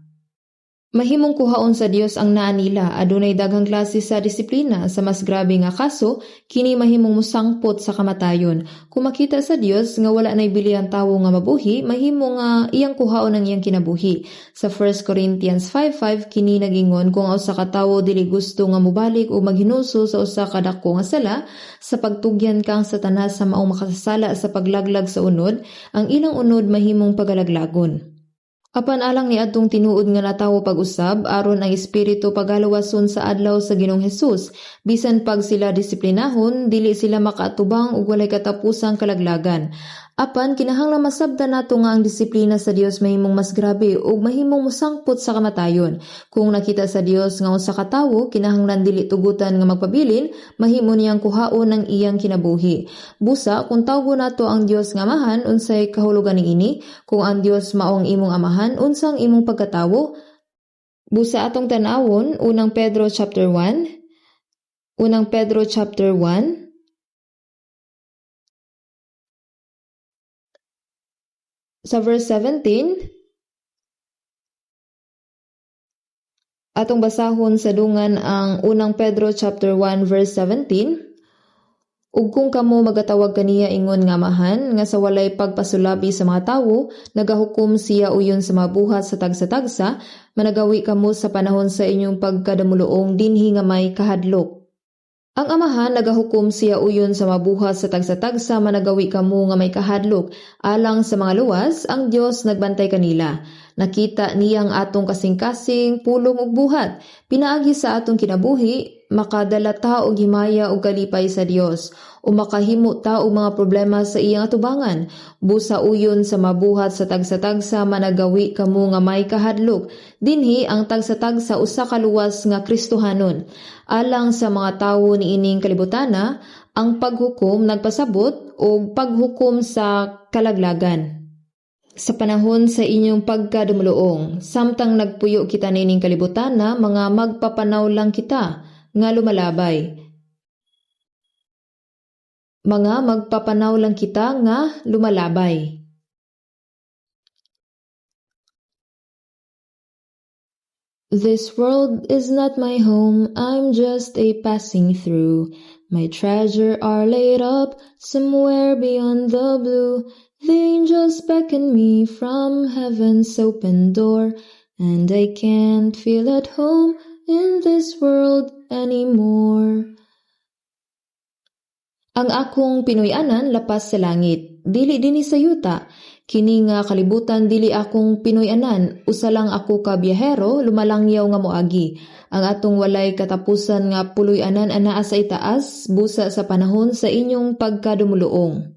Mahimong kuhaon sa Dios ang naa nila. Adunay daghang klase sa disiplina. Sa mas grabe nga kaso, kini mahimong mosangpot sa kamatayon. Kung makita sa Dios nga wala nay bili ang tawo nga mabuhi, mahimo nga iyang kuhaon ang iyang kinabuhi. Sa 1 Corinthians 5:5 kini nagingon kung ang usa ka tawo dili gusto nga mobalik o maghinulsol sa usa ka dako nga sala, sa pagtugyan kang Satanas sa maong makasasala sa paglaglag sa unod, ang ilang unod mahimong pagalaglagon. Apan alang niadtong tinuod nga natawo pag-usab, aron ang espiritu pagaluwason sa adlaw sa Ginoong Hesus. Bisan pag sila disiplinahon, dili sila makaatubang og walay katapusang kalaglagan. Apan kinahanglan masabtan nato nga ang disiplina sa Dios mahimong mas grabe ug mahimong mosangpot sa kamatayon. Kung nakita sa Dios nga usa ka tawo kinahanglan dili tugutan nga magpabilin, mahimo niyang kuhaon ang iyang kinabuhi. Busa kung tawgon nato ang Dios nga Amahan, unsay kahulugan niini? Kung ang Dios mao ang imong amahan, unsang imong pagkatawo? Busa atong tan-awon Unang Pedro chapter 1. Unang Pedro chapter 1. Sa verse 17, atong basahon sa dungan ang Unang Pedro chapter 1 verse 17. Ug kung kamo magatawag kaniya ingon nga Amahan, nga sa walay pagpasulabi sa mga tawo, nagahukom siya uyon sa mga buhat sa tagsa-tagsa, managawi kamo sa panahon sa inyong pagkadamuluong dinhi nga may kahadlok. Ang Amahan nagahukom siya uyon sa mabuhat sa tagsa-tagsa, managawi kamo nga may kahadlok. Alang sa mga luwas, ang Dios nagbantay kanila. Nakita niyang atong kasing-kasing, pulong ug buhat. Pinaagi sa atong kinabuhi, makadala ta og himaya ug kalipay sa Dios, o makahimo ta og mga problema sa iyang atubangan. Busa uyon sa mabuhat sa tagsa-tagsa, managawi kamo nga may kahadlok. Dinhi ang tagsa-tagsa usa ka luwas nga Kristohanon. Alang sa mga tawo niining kalibutana, ang paghukom nagpasabot og paghukom sa kalaglagan. Sa panahon sa inyong pagkadumuluong, samtang nagpuyo kita niining kalibutana, mga magpapanaw lang kita nga lumalabay. Mga magpapanaw lang kita nga lumalabay. This world is not my home, I'm just a passing through. My treasure are laid up somewhere beyond the blue. The angels beckon me from heaven's open door, and I can't feel at home in this world anymore. Ang akong Pinoy-anan lapas sa langit, dili dinhi sa yuta. Kini nga kalibutan dili akong Pinoy-anan, usa lang ako ka biyahero, lumalangyaw nga moagi. Ang atong walay katapusan nga puloy-anan anaa sa itaas, busa sa panahon sa inyong pagkadumuluong.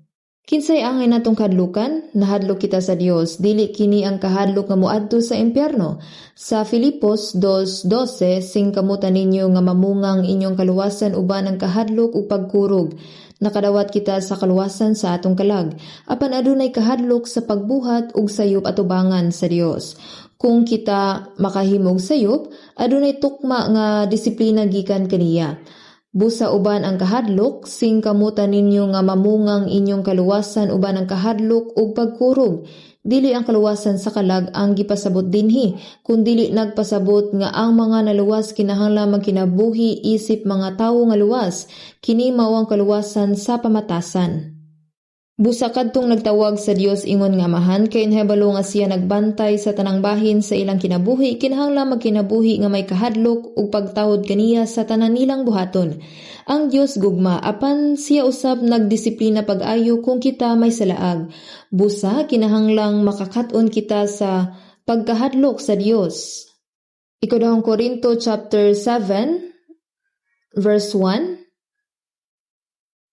Kinsay angay natong kahadlukan? Nahadlok kita sa Dios, dili kini ang kahadlok nga moadto sa impyerno. Sa Filipos 2:12, singkamutan ninyo nga mamungang inyong kaluwasan uban ang kahadlok ug pagkurog. Nakadawat kita sa kaluwasan sa atong kalag, apan adunay kahadlok sa pagbuhat ug sayop atubangan sa Dios. Kung kita makahimog sayop, adunay tukma nga disiplina gikan kaniya. Busa uban ang kahadlok, singkamutan ninyo nga mamungang inyong kaluwasan uban ang kahadlok ug pagkurog. Dili ang kaluwasan sa kalag ang gipasabot dinhi, kun dili nagpasabot nga ang mga naluwas kinahanglan magkinabuhi isip mga tawo nga luwas, kini mao ang kaluwasan sa pamatasan. Busa kadtong nagtawag sa Dios ingon nga Amahan kay nahibalo nga siya nagbantay sa tanang bahin sa ilang kinabuhi, kinahanglan magkinabuhi nga may kahadlok ug pagtahod kaniya sa tanan nilang buhaton. Ang Dios gugma, apan siya usab nagdisiplina pag-ayo kung kita may salaag. Busa kinahanglang makakat-on kita sa pagkahadlok sa Dios. Ikaduhang Korinto chapter 7 verse 1.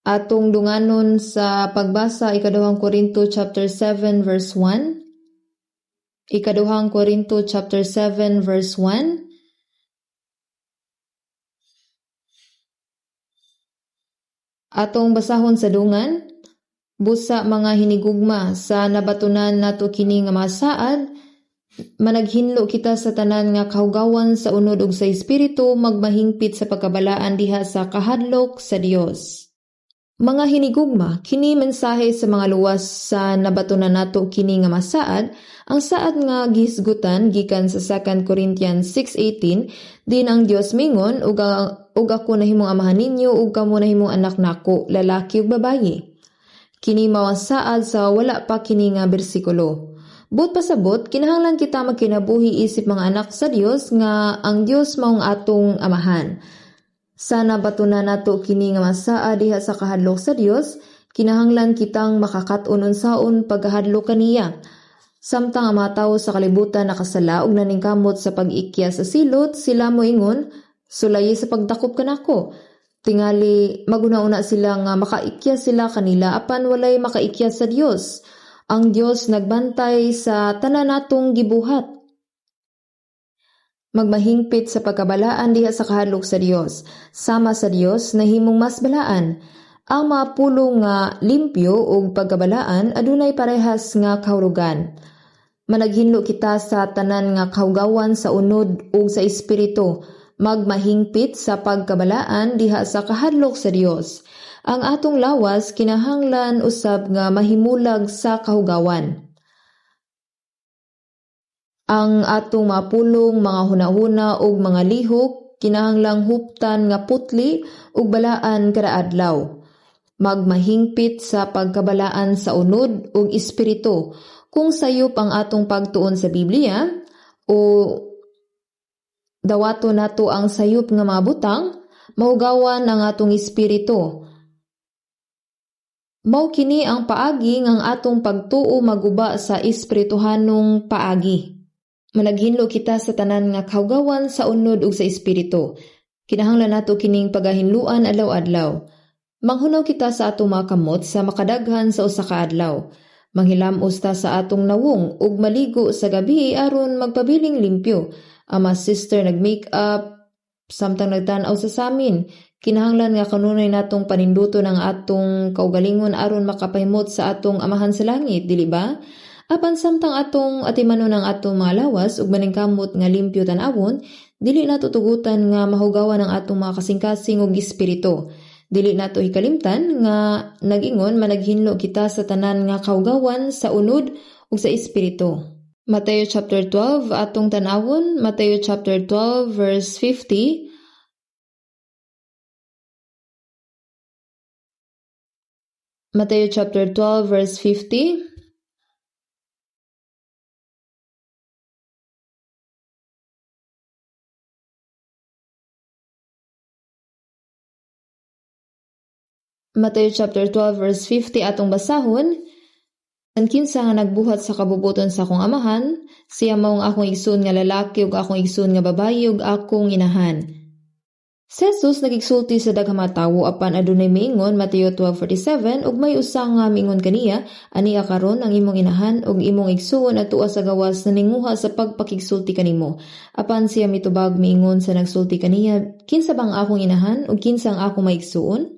Atong dunganon sa pagbasa Ikaduhang Korinto chapter 7 verse 1. Ikaduhang Korinto chapter 7 verse 1. Atong basahon sa dungan, busa mga hinigugma sa nabatunan nato kini nga masaad, managhinlo kita sa tanan nga kahugawan sa unod ug sa espiritu, magmahingpit sa pagkabalaan diha sa kahadlok sa Dios. Mga hinigugma, kini mensahe sa mga luwas sa nabatunan nato kini nga masaad, ang saad nga gihisgutan gikan sa 2 Corinthians 6:18, din ang Dios mingon ug ako nahimong amahan ninyo ug kamo nahimong anak nako, lalaki ug babayi. Kini mao ang saad sa wala pa kini nga bersikulo. Buot pasabot, kinahanglan kita magkinabuhi isip mga anak sa Dios nga ang Dios maong atong amahan. Sa nabatunan nato kini nga masaa diha sa kahadlok sa Dios, kinahanglan kitang makakat-on unsaon pagkahadlok kaniya. Samtang ang mga tawo sa kalibutan nakasala ug naningkamot sa pag-ikya sa silot, sila moingon, "Sulayi sa pagdakop kanako." Tingali maghuna-huna sila nga makaikya sila kanila apan walay makaikya sa Dios. Ang Dios nagbantay sa tanan natong gibuhat. Magmahingpit sa pagkabalaan diha sa kahadlok sa Dios. Sama sa Dios nahimong mas balaan. Ang mga pulong nga limpyo ug pagkabalaan adunay parehas nga kahulugan. Managhinlo kita sa tanan nga kahugawan sa unod ug sa espiritu. Magmahingpit sa pagkabalaan diha sa kahadlok sa Dios. Ang atong lawas kinahanglan usab nga mahimulag sa kahugawan. Ang atong mga pulong, mga hunahuna ug mga lihok kinahanglang huptan nga putli ug balaan kada adlaw. Magmahingpit sa pagkabalaan sa unod ug espiritu. Kung sayop ang atong pagtuon sa Biblia o dawato nato ang sayop nga mga butang, mahugawan ang atong espiritu. Mao kini ang paagi nga ang atong pagtuo maguba sa espirituhanong paagi. Managhinlo kita sa tanan nga kahugawan sa unod ug sa espiritu. Kinahanglan nato kining pagahinluan adlaw-adlaw. Manghunaw kita sa atong mga kamot sa makadaghan sa usa ka adlaw. Manghilamos ta sa atong nawong ug maligo sa gabi aron magpabiling limpyo. Ang mga sister nag-makeup samtang nagtan-aw sa samin. Kinahanglan nga kanunay natong paninduton ang atong kaugalingon aron makapahimot sa atong Amahan sa langit, dili ba? Apan samtang atong atimanon ang atong mga lawas ug maningkamot nga limpyo tan-awon, dili nato tugutan nga mahugawan ang atong mga kasing-kasing ug espiritu. Dili nato hikalimtan nga nag-ingon managhinlo kita sa tanan nga kahugawan sa unod ug sa espiritu. Mateo chapter 12 atong tan-awon, Mateo chapter 12 verse 50. Mateo chapter 12 verse 50. Mateo chapter 12 verse 50 atong basahon. Ang kinsa nga nagbuhat sa kabubuton sa akong amahan, siya mao ang akong igsoon nga lalaki ug akong igsoon nga babayi ug akong inahan. Si Jesus nagigsulti sa daghang mga tawo apan adunay miingon, Mateo 12:47, ug may usa nga miingon kaniya, "Ania karon ang imong inahan ug imong igsuon adtoa sa gawas naninguha sa pagpakigsulti kanimo." Apan siya mitubag miingon sa nagsulti kaniya, "Kinsa ba ang akong inahan ug kinsa ang akong maigsuon?"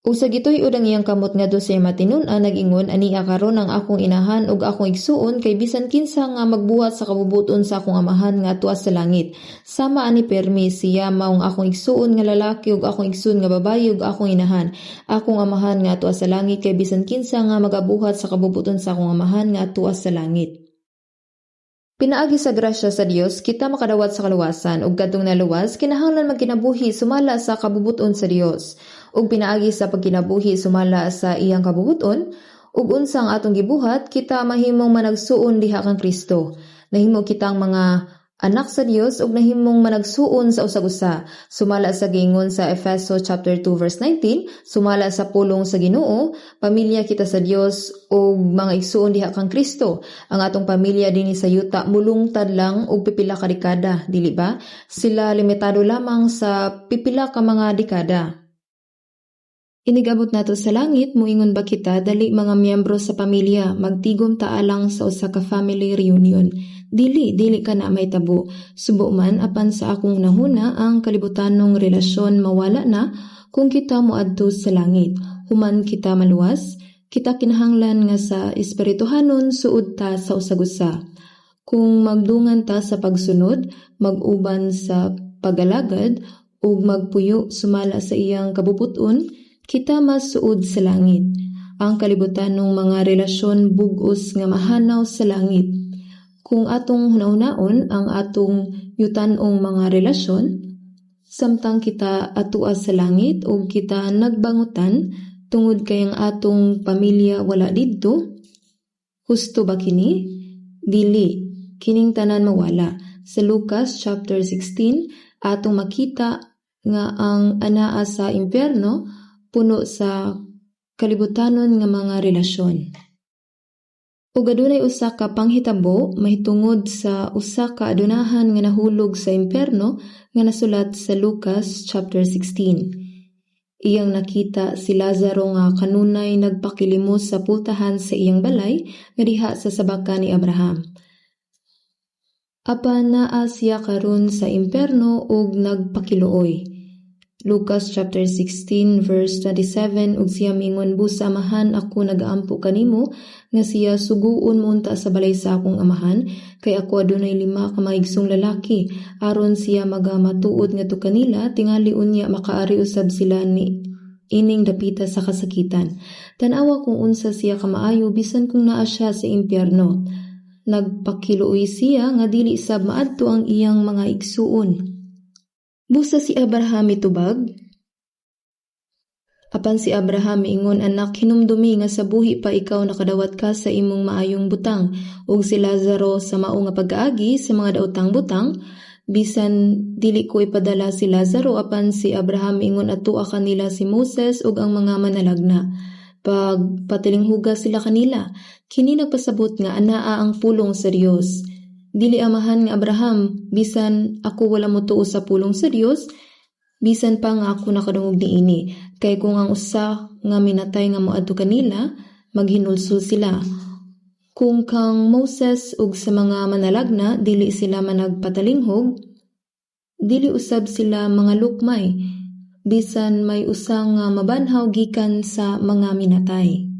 Ug sa gituy-od ang iyang kamot ngadto sa iyang matinun-an, nag-ingon, "Ania karon ang akong inahan ug akong igsuon, kay bisan kinsa nga magbuhat sa kabubuton sa akong Amahan nga adtoa sa langit, sama ani permi, siya maong akong igsuon nga lalaki ug akong igsuon nga babayi ug akong inahan. Akong Amahan nga adtoa sa langit, kay bisan kinsa nga magabuhat sa kabubuton sa akong Amahan nga adtoa sa langit." Pinaagi sa grasya sa Dios kita makadawat sa kaluwasan, ug kadtong naluwas kinahanglan magkinabuhi sumala sa kabubuton sa Dios. Ug pinaagi sa pagkinabuhi sumala sa iyang kabubuton ug unsa ang atong gibuhat, kita mahimong managsuon diha kang Kristo. Nahimo kitang mga anak sa Dios ug nahimong managsuon sa usag-usa. Sumala sa giingon sa Efeso chapter 2 verse 19, sumala sa pulong sa Ginoo, pamilya kita sa Dios ug mga igsuon diha kang Kristo. Ang atong pamilya dinhi sa yuta mulungtad lang og pipila ka dekada, dili ba? Sila limitado lamang sa pipila ka mga dekada. Inigabot nato sa langit, moingon ba kita, "Dali mga miyembro sa pamilya, magtigom ta alang sa usa ka family reunion"? Dili, dili kana mahitabo. Subo man, apan sa akong hunahuna, ang kalibutanong relasyon mawala na kung kita moadto sa langit. Human kita maluwas, kita kinahanglan nga sa espirituhanon suod ta sa usag-usa. Kung magdungan ta sa pagsunod, mag-uban sa pag-alagad, ug magpuyo sumala sa iyang kabubuton, kita mas suod sa langit. Ang kalibutanong mga relasyon bug-os nga mahanaw sa langit. Kung atong hunahunaon ang atong yutanong mga relasyon, samtang kita atua sa langit ug kita nagbangutan tungod kay ang atong pamilya wala didto, husto ba kini? Dili, kining tanan mawala. Sa Lucas chapter 16, atong makita nga ang anaa sa impyerno puno sa kalibutanon nga mga relasyon. Ug adunay usa ka panghitabo mahitungod sa usa ka adunahan nga nahulog sa impyerno nga nasulat sa Lucas chapter 16. Iyang nakita si Lazaro nga kanunay nagpakilimos sa pultahan sa iyang balay nga diha sa sabakan ni Abraham. Apan naa siya karon sa impyerno ug nagpakiluoy. Lucas chapter 16 verse 27, ug siya mingon, "Busa, amahan, ako nagaampo kanimo nga siya suguon mo unta sa balay sa akong amahan, kay ako adunay lima ka mga igsoong lalaki, aron siya magamatuod ngadto kanila, tingali unya makaari usab sila ni ining dapita sa kasakitan." Tan-awa kung unsa siya kamaayo bisan kung naa siya sa impyerno. Nagpakiluoy siya nga dili sab maadto ang iyang mga igsuon. Busa si Abraham mitubag? Apan si Abraham miingon, "Anak, hinumdumi nga sa buhi pa ikaw nakadawat ka sa imong maayong butang, ug si Lazaro sa mao nga pag-aagi sa mga daotang butang. Bisan dili ko ipadala si Lazaro." Apan si Abraham miingon, "Atua kanila si Moses ug ang mga manalagna. Pagpatilinghuga sila kanila." Kini nagpasabot nga anaa ang pulong sa Dios. "Dili, amahan nga Abraham, bisan ako wala motuo sa pulong sa Dios, bisan pa nga ako nakadungog niini. Kay kung ang usa nga minatay nga moadto kanila, maghinulsol sila. Kung kang Moses ug sa mga manalagna dili sila managpatalinghog, dili usab sila mangalukmay, bisan may usa nga mabanhaw gikan sa mga minatay."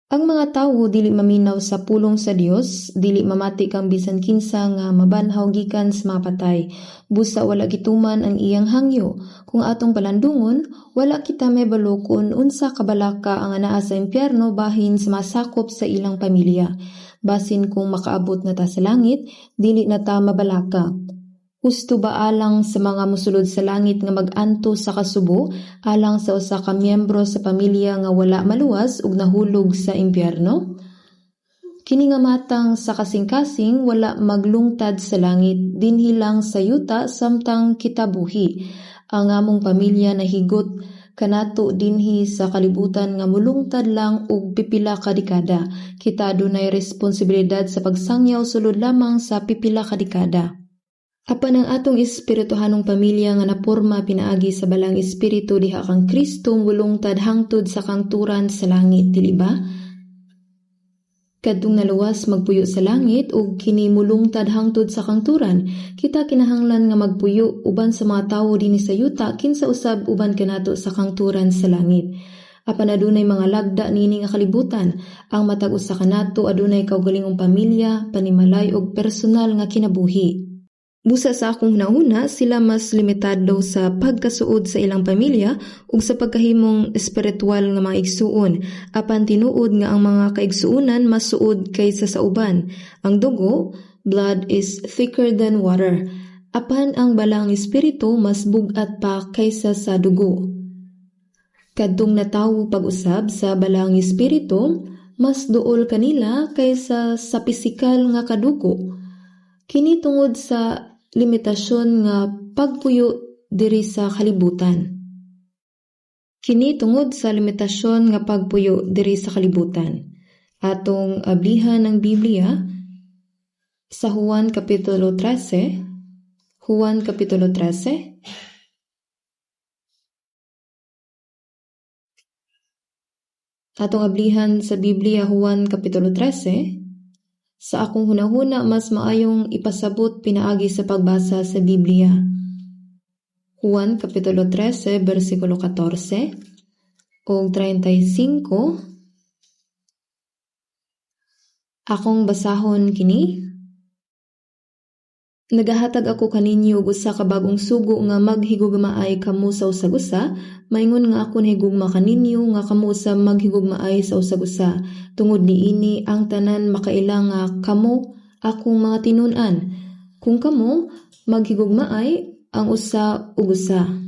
Ang mga tawo dili maminaw sa pulong sa Dios, dili mamati kang bisan kinsa nga mabanhaw gikan sa mga patay. Busa wala gituman ang iyang hangyo. Kung atong palandungon, wala kita mahibalo kung unsa ka balaka ang anaa sa impyerno bahin sa masakop sa ilang pamilya. Basin kung makaabot na ta sa langit, dili na ta mabalaka. Husto ba alang sa mga mosulod sa langit nga mag-antos sa kasubo alang sa usa ka miyembro sa pamilya nga wala maluwas ug nahulog sa impyerno? Kini nga matang sa kasing-kasing wala maglungtad sa langit, dinhi lang sa yuta samtang kita buhi. Ang among pamilya nahigot kanato dinhi sa kalibutan nga molungtad lang og pipila ka dekada. Kita adunay responsibilidad sa pagsangyaw sulod lamang sa pipila ka dekada. Apan ang atong espirituhanong pamilya nga naporma pinaagi sa Balaang Espiritu diha kang Kristo molungtad hangtod sa kangturan sa langit, dili ba? Kadtong naluwas magpuyo sa langit ug kini molungtad hangtod sa kangturan. Kita kinahanglan nga magpuyo uban sa mga tawo dinhi sa yuta kinsa usab uban kanato sa kangturan sa langit. Apan adunay mga lagda niini nga kalibutan. Ang matag usa kanato adunay kaugalingong pamilya, panimalay ug personal nga kinabuhi. Busa sa akong hunahuna, sila mas limitado sa pagkasuod sa ilang pamilya ug sa pagkahimong espiritual nga mga igsuon. Apan tinuod nga ang mga kaigsuonan mas suod kaysa sa uban. Ang dugo, blood is thicker than water. Apan ang Balaang Espiritu mas bug-at pa kaysa sa dugo. Kadtong natawo pag-usab sa Balaang Espiritu, mas duol kanila kaysa sa pisikal nga kadugo. Kini tungod sa limitasyon nga pagpuyo diri sa kalibutan. Kini tungod sa limitasyon nga pagpuyo diri sa kalibutan. Atong ablihan ang Biblia sa Juan Kapitulo 13, Juan Kapitulo 13, Atong ablihan sa Biblia Juan Kapitulo 13. Sa akong hunahuna, mas maayong ipasabot pinaagi sa pagbasa sa Biblia. Juan Kapitulo 13, bersikulo 14 ug 35. Akong basahon kini. Nagahatag ako kaninyo og usa ka bag-ong sugo nga maghigugmaay kamo sa usag usa, maingon nga ako nahigugma kaninyo nga kamo usab maghigugmaay sa usag usa. Tungod niini ang tanan makaila nga kamo akong mga tinun-an, kung kamo maghigugmaay ang usa ug usa.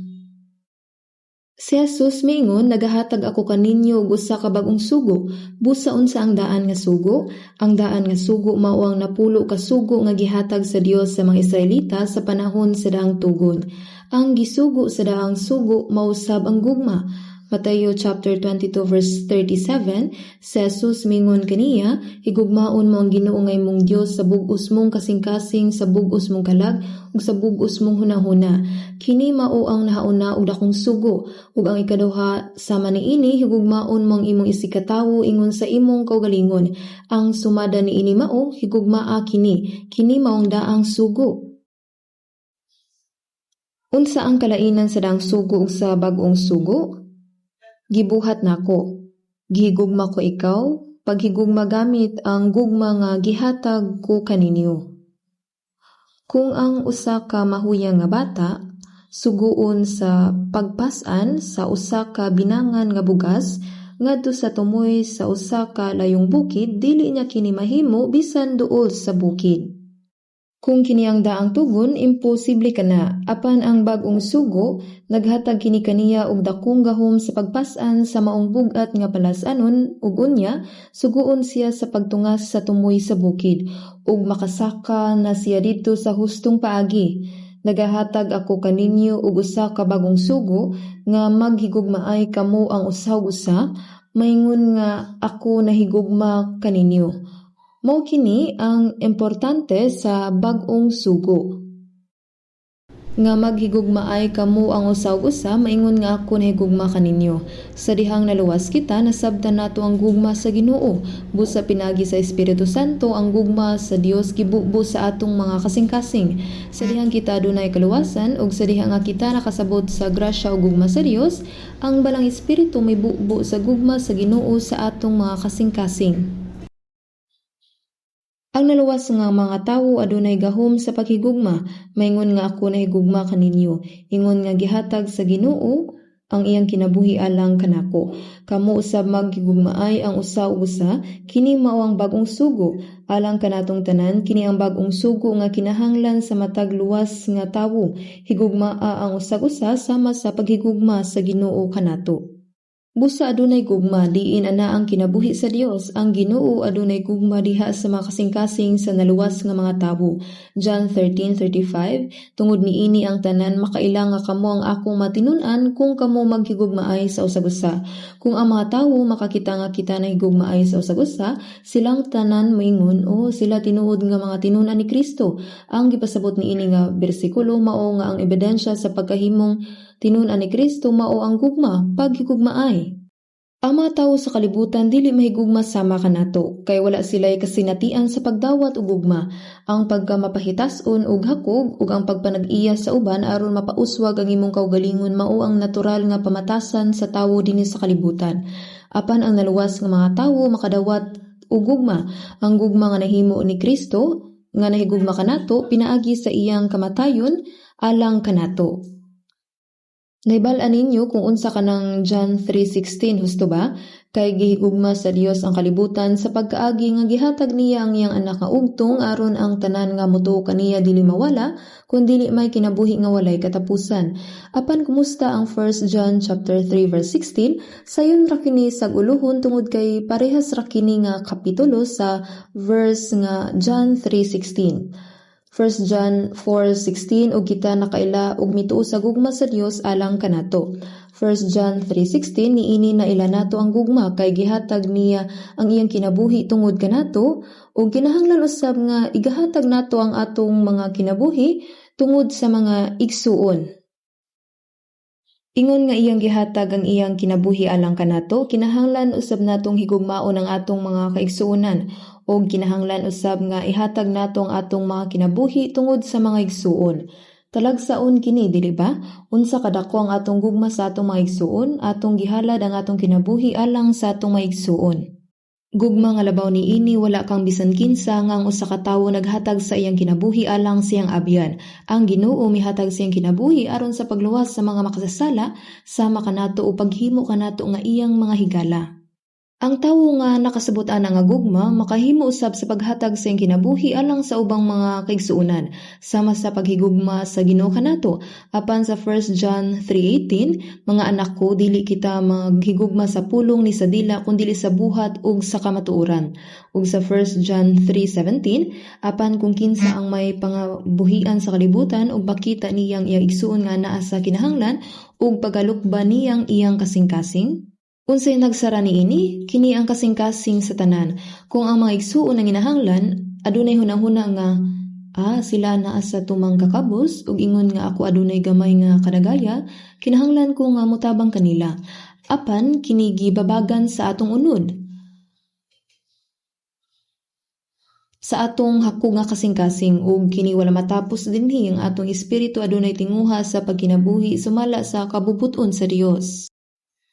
Si Jesus miingon, "Nagahatag ako kaninyo og usa ka bag-ong sugo." Busa unsa ang Daan nga Sugo? Ang Daan nga Sugo mao ang napulo ka sugo nga gihatag sa Dios sa mga Israelita sa panahon sa Daang Tugon. Ang gisugo sa Daang Sugo mao usab ang gugma. Mateo chapter 22 verse 37, si Jesus mingon kaniya, "Higugmaon mo ang Ginoo nga imong Dios sa bug-os mong kasing-kasing, sa bug-os mong kalag, ug sa bug-os mong hunahuna. Kini mao ang nahauna ug dakong sugo. Ug ang ikaduha sama niini, higugmaon mo ang imong isigkatawo ingon sa imong kaugalingon. Ang sumada niini mao, higugmaa kini. Kini mao ang Daang Sugo." Unsa ang kalainan sa Daang Sugo ug sa Bag-ong Sugo? Gibuhat nako. Gihigugma ko ikaw, paghigugma gamit ang gugma nga gihatag ko kaninyo. Kung ang usa ka mahuyang nga bata suguon sa pagpas-an sa usa ka binangan nga bugas ngadto sa tumoy sa usa ka layong bukid, dili niya kini mahimo bisan duol sa bukid. Kung kini ang Daang Tugon, imposible kana. Apan ang Bag-ong Sugo, naghatag kini kaniya og dakong gahom sa pagpas-an sa maong bug-at nga palas-anon ug unya suguon siya sa pagtungas sa tumoy sa bukid ug makasaka na siya didto sa hustong paagi. "Nagahatag ako kaninyo og usa ka bag-ong sugo nga maghigugmaay kamo ang usa ug usa, maingon nga ako nahigugma kaninyo." Mao kini ang importante sa Bag-ong Sugo. Nga maghigugmaay kamo ang usa ug usa maingon nga ako nahigugma kaninyo. Sa dihang naluwas kita, nasabtan nato ang gugma sa Ginoo. Busa pinaagi sa Espiritu Santo, ang gugma sa Dios gibubo sa atong mga kasing-kasing. Sa dihang kita adunay kaluwasan ug sa diha nga kita nakasabot sa grasya ug gugma sa Dios, ang Balaang Espiritu mibubo sa gugma sa Ginoo sa atong mga kasing-kasing. Ang naluwas nga mga tawo adunay gahom sa paghigugma, maingon nga ako nahigugma kaninyo, ingon nga gihatag sa Ginoo ang iyang kinabuhi alang kanako. Kamo usab maghigugmaay ang usa ug usa, kini mao ang bag-ong sugo. Alang kanatong tanan, kini ang bag-ong sugo nga kinahanglan sa matag luwas nga tawo. Higugmaa ang usag usa sama sa paghigugma sa Ginoo kanato. Busa adunay gugma diin anaa ang kinabuhi sa Dios. Ang Ginoo adunay gugma diha sa mga kasing-kasing sa naluwas nga mga tawo. John 13:35. Tungod niini ang tanan makaila nga kamo ang akong matinun-an kung kamo maghigugmaay sa usag usa. Kung ang mga tawo makakita nga kita nahigugmaay sa usag usa, silang tanan moingon, "O sila tinuod nga mga tinun-an ni Kristo." Ang gipasabot niini nga bersikulo mao nga ang ebidensya sa pagkahimong tinun-an ni Kristo mao ang gugma, paghigugmaay. Ang mga tawo sa kalibutan dili mahigugma sama kanato, kay wala sila'y kasinatian sa pagdawat og gugma. Ang pagkamapahitas-on ug hakog ug ang pagpanag-iya sa uban aron mapauswag ang imong kaugalingon mao ang natural nga pamatasan sa tawo dinhi sa kalibutan. Apan ang naluwas nga mga tawo makadawat og gugma, ang gugma nga nahimo ni Kristo nga nahigugma kanato pinaagi sa iyang kamatayon alang kanato. Nahibal-an ninyo kung unsa kanang John 3:16, husto ba? Kay gihigugma sa Dios ang kalibutan sa pagkaagi nga gihatag niya ang iyang Anak nga ugtong aron ang tanan nga motuo kaniya dili mawala kun dili may kinabuhi nga walay katapusan. Apan kumusta ang 1 John chapter 3 verse 16? Sayon ra kini sag-ulohon tungod kay parehas ra kini nga kapitulo sa verse nga John 3:16. 1 John 4:16, ug kita nakaila ug mituo sa gugma sa Dios alang kanato. 1 John 3:16, niini naila nato ang gugma kay gihatag niya ang iyang kinabuhi tungod kanato, ug kinahanglan usab nga igahatag nato ang atong mga kinabuhi tungod sa mga igsuon. Ingon nga iyang gihatag ang iyang kinabuhi alang kanato, kinahanglan usab natong higugmaon ang atong mga kaigsuonan ug kinahanglan usab nga ihatag nato ang atong mga kinabuhi tungod sa mga igsuon. Talagsaon kini, dili ba? Unsa kadako ang atong gugma sa atong mga igsuon, atong gihalad ang atong kinabuhi alang sa atong mga igsuon. Gugma nga labaw niini wala kang bisan kinsa nga ang usa ka tawo naghatag sa iyang kinabuhi alang sa iyang abyan. Ang Ginoo mihatag sa iyang kinabuhi aron sa pagluwas sa mga makasasala sama kanato o paghimo kanato nga iyang mga higala. Ang tawo nga nakasabot ana nga gugma makahimo usab sa paghatag sa iyang kinabuhi alang sa ubang mga kaigsuonan sama sa paghigugma sa Ginoo kanato. Apan sa 1 John 3:18, "Mga anak ko, dili kita maghigugma sa pulong ni sa dila kundili sa buhat ug sa kamatuoran." Ug sa 1 John 3:17, "Apan kung kinsa ang may pangabuhian sa kalibutan ug makita niyang iyang igsuon nga naa sa kinahanglan ug pagalukban niyang iyang kasing-kasing." Unsay nagsara niini? Kini ang kasing-kasing sa tanan. Kung ang mga igsuon nanginahanglan, adunay hunahuna nga sila naa sa tumang kakabos ug ingon nga ako adunay gamay nga kadagaya, kinahanglan ko nga motabang kanila. Apan kini gibabagan sa atong unod, sa atong hakog nga kasing-kasing, ug kini wala matapos dinhi. Ang atong espiritu adunay tinguha sa pagkinabuhi sumala sa kabubut-on sa Dios.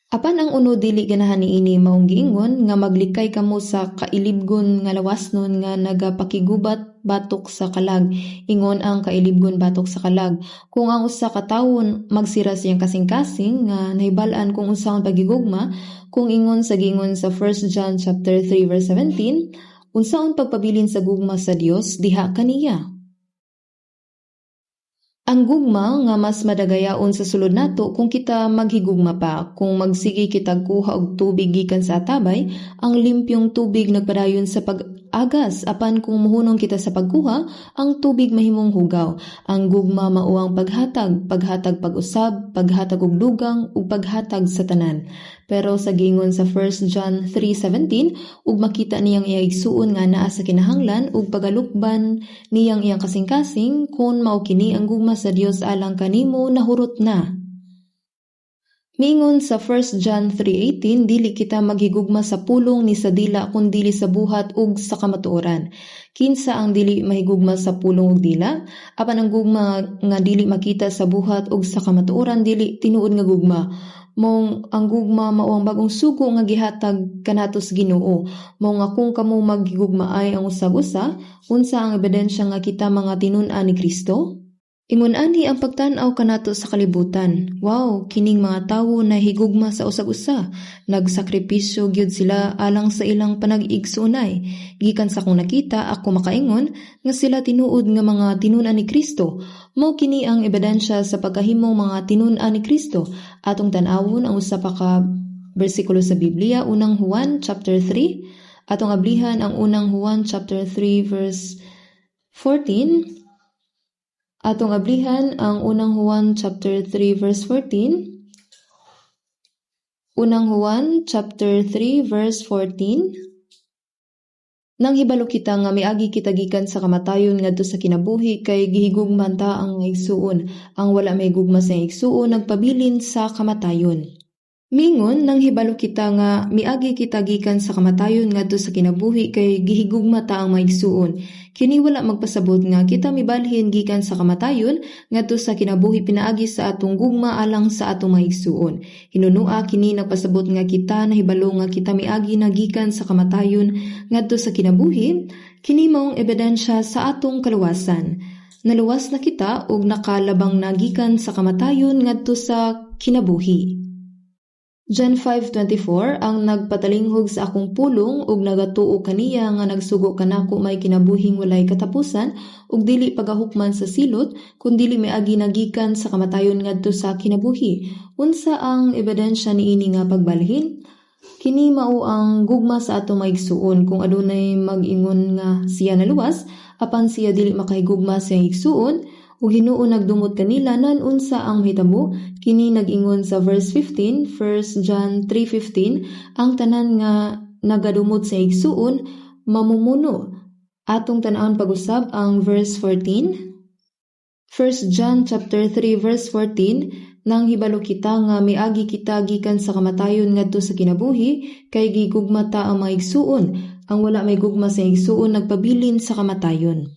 Apan ang unod dili ganahan niini, maong giingon nga maglikay kamo sa kailibgon nga lawasnon nga nagapakigubat batok sa kalag. Ingon ang kailibgon batok sa kalag. Kung ang usa ka tawo magsira sa iyang kasing-kasing nga nahibal-an kung unsaon paghigugma, kung ingon sa giingon sa 1 John chapter 3 verse 17, unsaon pagpabilin sa gugma sa Dios diha kaniya? Ang gugma nga mas madagayaon sa sulod nato kung kita maghigugma pa. Kung magsige kitag kuha og tubig gikan sa atabay, ang limpyong tubig nagpadayon sa pag-agas, apan kung mohunong kita sa pagkuha, ang tubig mahimong hugaw. Ang gugma mao ang paghatag, paghatag pag-usab, paghatag og dugang, ug paghatag sa tanan. Pero sa giingon sa 1 John 3:17, ug makita niyang iyang igsuon nga naa sa kinahanglan ug pagalukban niyang iyang kasing-kasing, kon mao kini ang gugma sa Dios alang kanimo, nahurot na. Miingon sa 1 John 3:18, dili kita maghigugma sa pulong ni sa dila kundili sa buhat ug sa kamatuoran. Kinsa ang dili mahigugma sa pulong ug dila? Apan ang gugma nga dili makita sa buhat ug sa kamatuoran dili tinuod nga gugma. Mong ang gugma mao ang bag-ong sugo nga gihatag kanato sa Ginoo. Mao nga kung kamo maghigugmaay ang usag usa, unsa ang ebidensya nga kita mga tinun-an ni Kristo? Ingon ani ang pagtan-aw kanato sa kalibutan. Wow, kining mga tawo nahigugma sa usag-usa. Nagsakripisyo gyud sila alang sa ilang panag-igsuonay. Gikan sa akong nakita, ako makaingon nga sila tinuod nga mga tinun-an ni Kristo. Mao kini ang ebidensya sa pagkahimong mga tinun-an ni Kristo. Atong tan-awon ang usa pa ka bersikulo sa Biblia, Unang Juan chapter 3. Atong ablihan ang Unang Juan chapter 3 verse 14. Atong ablihan ang Unang Juan chapter 3 verse 14. Unang Juan chapter 3 verse 14. Nang hibalo kita nga miagi kita gikan sa kamatayon ngadto sa kinabuhi kay gihigugma ta ang igsuon. Ang wala may gugma sa igsuon nagpabilin sa kamatayon. Mingon, nang hibalo kita nga miagi kita gikan sa kamatayon ngadto sa kinabuhi kay gihigugma ta ang mga igsuon. Kini wala magpasabot nga kita mibalhin gikan sa kamatayon ngadto sa kinabuhi pinaagi sa atong gugma alang sa atong mga igsuon. Hinunua kini nagpasabot nga kita nahibalo nga kita miagi na gikan sa kamatayon ngadto sa kinabuhi, kini maong ebidensya sa atong kaluwasan. Naluwas na kita ug nakalabang na gikan sa kamatayon ngadto sa kinabuhi. John 5:24, "Ang nagpatalinghog sa akong pulong ug nagatuo kaniya nga nagsugo kanako may kinabuhing walay katapusan ug dili pagahukman sa silot kundili miagi na gikan sa kamatayon ngadto sa kinabuhi." Unsa ang ebidensya niini nga pagbalhin? Kini mao ang gugma sa atong mga igsuon. Kung adunay mag-ingon nga siya naluwas apan siya dili makahigugma sa iyang igsuon ug hinuon nagdumot kanila, nan unsa ang mahitabo? Kini nag-ingon sa verse 15, 1 John 3:15, ang tanan nga nagadumot sa igsuon mamumuno. Atong tan-awon pag-usab ang verse 14. 1 John chapter 3 verse 14, "Nang hibalo kita nga miagi kita gikan sa kamatayon ngadto sa kinabuhi kay gigugma ta ang mga igsuon. Ang wala may gugma sa igsuon nagpabilin sa kamatayon."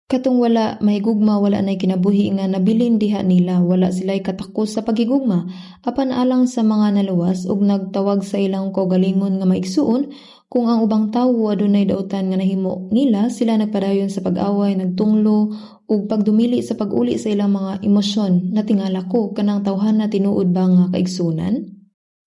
Katong wala mahigugma wala nay kinabuhi nga nabilin diha nila, wala sila'y katakos sa paghigugma. Apan alang sa mga naluwas ug nagtawag sa ilang kaugalingon nga maigsuon, kung ang ubang tawo adunay dautan nga nahimo nila, sila nagpadayon sa pag-away, nagtunglo ug pagdumili sa pag-uli sa ilang mga emosyon. Natingala ko, kanang tawhana tinuod ba nga kaigsuonan?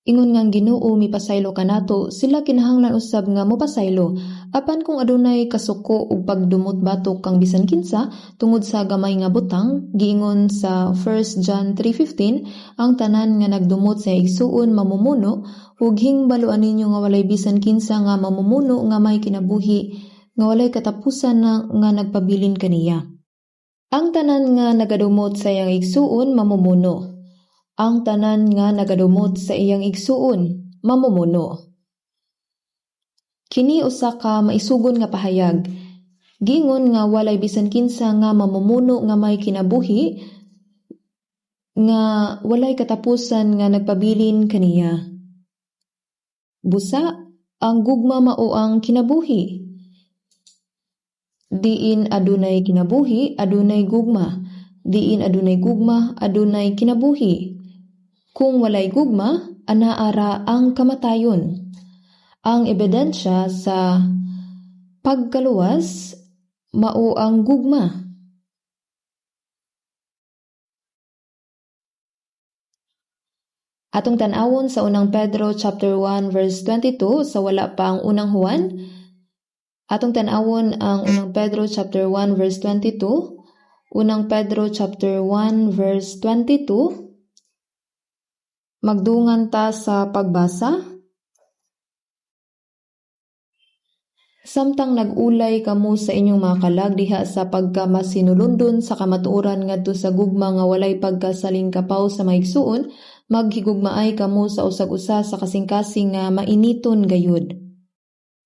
Ingon nga ang Ginoo mipasaylo kanato, sila kinahanglan usab nga mopasaylo. Apan kung adunay kasuko ug pagdumot batok kang bisan kinsa tungod sa gamay nga butang, giingon sa 1 John 3:15, ang tanan nga nagdumot sa igsuon mamumuno, ug hingbaloa ninyo nga walay bisan kinsa nga mamumuno nga may kinabuhi nga walay katapusan na nga nagpabilin kaniya. Ang tanan nga nagadumot sa iyang igsuon mamumuno. Ang tanan nga nagadumot sa iyang igsuon mamumuno. Kini usa ka maisugon nga pahayag. Giingon nga walay bisan kinsa nga mamumuno nga may kinabuhi nga walay katapusan nga nagpabilin kaniya. Busa, ang gugma mao ang kinabuhi. Diin adunay kinabuhi, adunay gugma. Diin adunay gugma, adunay kinabuhi. Kung walay gugma, anaa ra ang kamatayon. Ang ebidensya sa pagkaluwas mao ang gugma. Atong tan-awon sa Unang Pedro chapter 1 verse 22 sa wala pa ang Unang Juan. Atong tan-awon ang Unang Pedro chapter 1 verse 22. Unang Pedro chapter 1 verse 22. Magdungan ta sa pagbasa. Samtang nag-ulay kamo sa inyong mga kalag diha sa pagkamasinulondon sa kamatuoran ngadto sa gugma nga walay pagkasalingkapaw sa mahigsuon, maghigugmaay kamo sa usag-usa sa kasing-kasing nga mainiton gayud.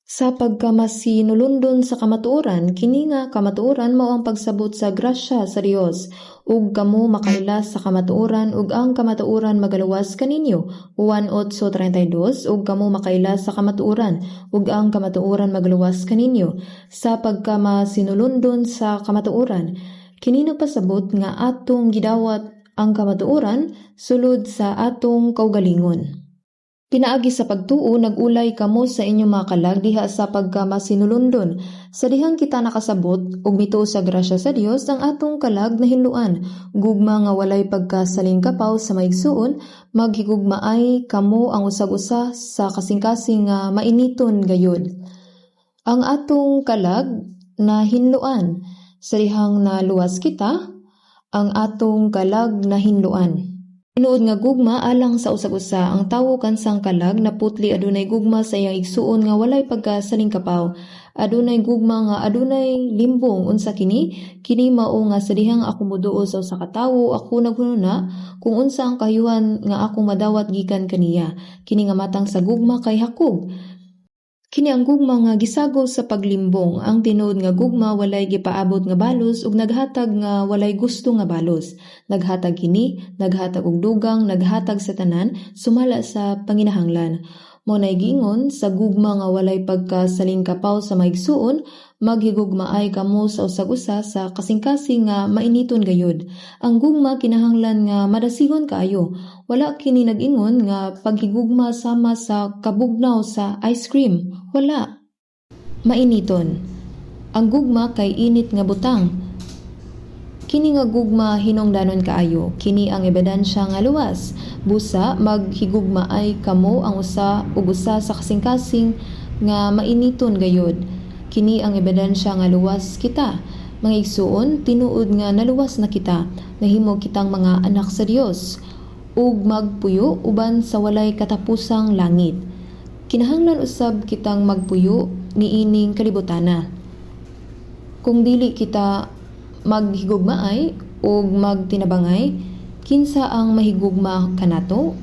Sa pagkamasinulondon sa kamatuoran, kini nga kamatuoran mao ang pagsabot sa grasya sa Dios, ug kamo makaila sa kamatuoran ug ang kamatuoran magaluwas kaninyo. Juan 8:32, ug kamo makaila sa kamatuoran ug ang kamatuoran magaluwas kaninyo. Sa pagkamasinulondon sa kamatuoran, kini nagpasabot nga atong gidawat ang kamatuoran sulod sa atong kaugalingon. Pinaagi sa pagtuo, nag-ulay kamo sa inyong mga kalag diha sa pagkamasinulondon. Sa dihang kita nakasabot ug mituo sa grasya sa Dios, ang atong kalag nahinloan. Gugma nga walay pagkasalingkapaw sa maigsuon, maghigugmaay kamo ang usag-usa sa kasing-kasing nga mainiton gayud. Ang atong kalag nahinloan. Sa dihang naluwas kita, ang atong kalag nahinloan. Tinuod nga gugma alang sa usag-usa, ang tawo kansang kalag naputli adunay gugma sa iyang igsuon nga walay pagkasalingkapaw. Adunay gugma nga adunay limbong. Unsa kini? Kini mao nga sa dihang ako moduol sa usa ka tawo, ako naghununa kung unsa ang kahayuhan nga akong madawat gikan kaniya. Kini nga matang sa gugma kay hakog. Kini ang gugma nga gisago sa paglimbong. Ang tinuod nga gugma walay gipaabot nga balos ug naghatag nga walay gusto nga balos. Naghatag kini, naghatag og dugang, naghatag sa tanan sumala sa panginahanglan. Mao nay giingon sa gugma nga walay pagkasalingkapaw sa maigsuon, maghigugmaay kamo sa usag-usa sa kasing-kasing nga mainiton gayud. Ang gugma kinahanglan nga madasigon kaayo. Wala kini nag-ingon nga paghigugma sama sa kabugnaw sa ice cream. Wala. Mainiton. Ang gugma kay init nga butang. Kini nga gugma hinungdanon kaayo. Kini ang ebidensya nga luwas. Busa, maghigugmaay kamo ang usa ug usa sa kasing-kasing nga mainiton gayud. Kini ang ebidensya nga luwas kita. Mga igsuon, tinuod nga naluwas na kita. Nahimo kitang mga anak sa Dios ug magpuyo uban sa walay katapusang langit. Kinahanglan usab kitang magpuyo niining kalibotana. Kung dili kita maghigugmaay ug magtinabangay, kinsa ang mahigugma kanato?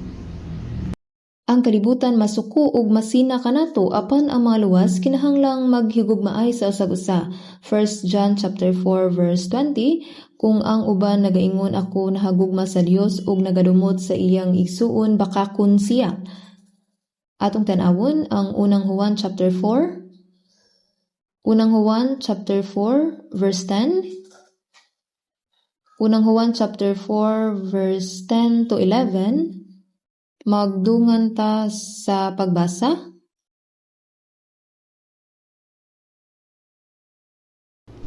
Ang kalibutan masuko ug masina kanato, apan ang mga luwas kinahanglang maghigugmaay sa usag-usa. 1 John chapter 4 verse 20. Kung ang uban nagaingon, "Ako nahagugma sa Dios," ug nagadumot sa iyang igsuon, bakakon siya. Atong tan-awon ang Unang Juan chapter 4. Unang Juan chapter 4 verse 10. Unang Juan chapter 4 verse 10 to 11. Magdungan ta sa pagbasa.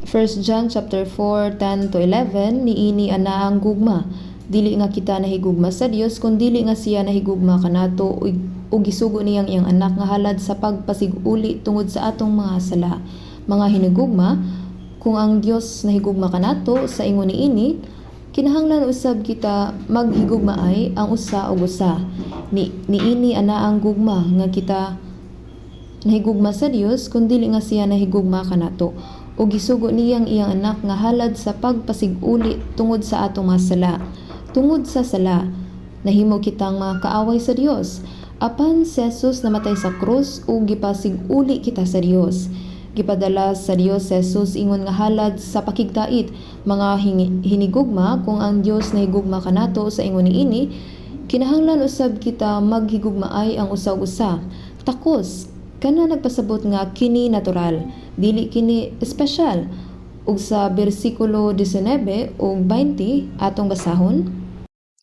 1 John chapter 4, 10 to 11, niini ana ang gugma. Dili nga kita nahigugma sa Dios, kun dili nga siya nahigugma kanato ug gisugo niyang iyang anak nga halad sa pagpasiguli tungod sa atong mga sala. Mga hinigugma, kung ang Dios nahigugma kanato sa ingon niini, kinahanglan usab kita maghigugmaay ang usa og usa. Niini ana ang gugma nga kita nahigugma sa Dios, kun dili nga siya nahigugma kanato ug gisugo niyang iyang anak nga halad sa pagpasiguli tungod sa atong mga sala. Tungod sa sala, nahimo kitang mga kaaway sa Dios. Apan si Jesus namatay sa krus ug gipasiguli kita sa Dios. Gipadala sa Dios si Jesus ingon nga halad sa pakigdait. Mga hinigugma, kung ang Dios nahigugma kanato sa ingon niini, kinahanglan usab kita maghigugmaay ang usa ug usa. Takos kana nagpasabot nga kini natural, dili kini espesyal. Ug sa bersikulo 19 ug 20 atong basahon,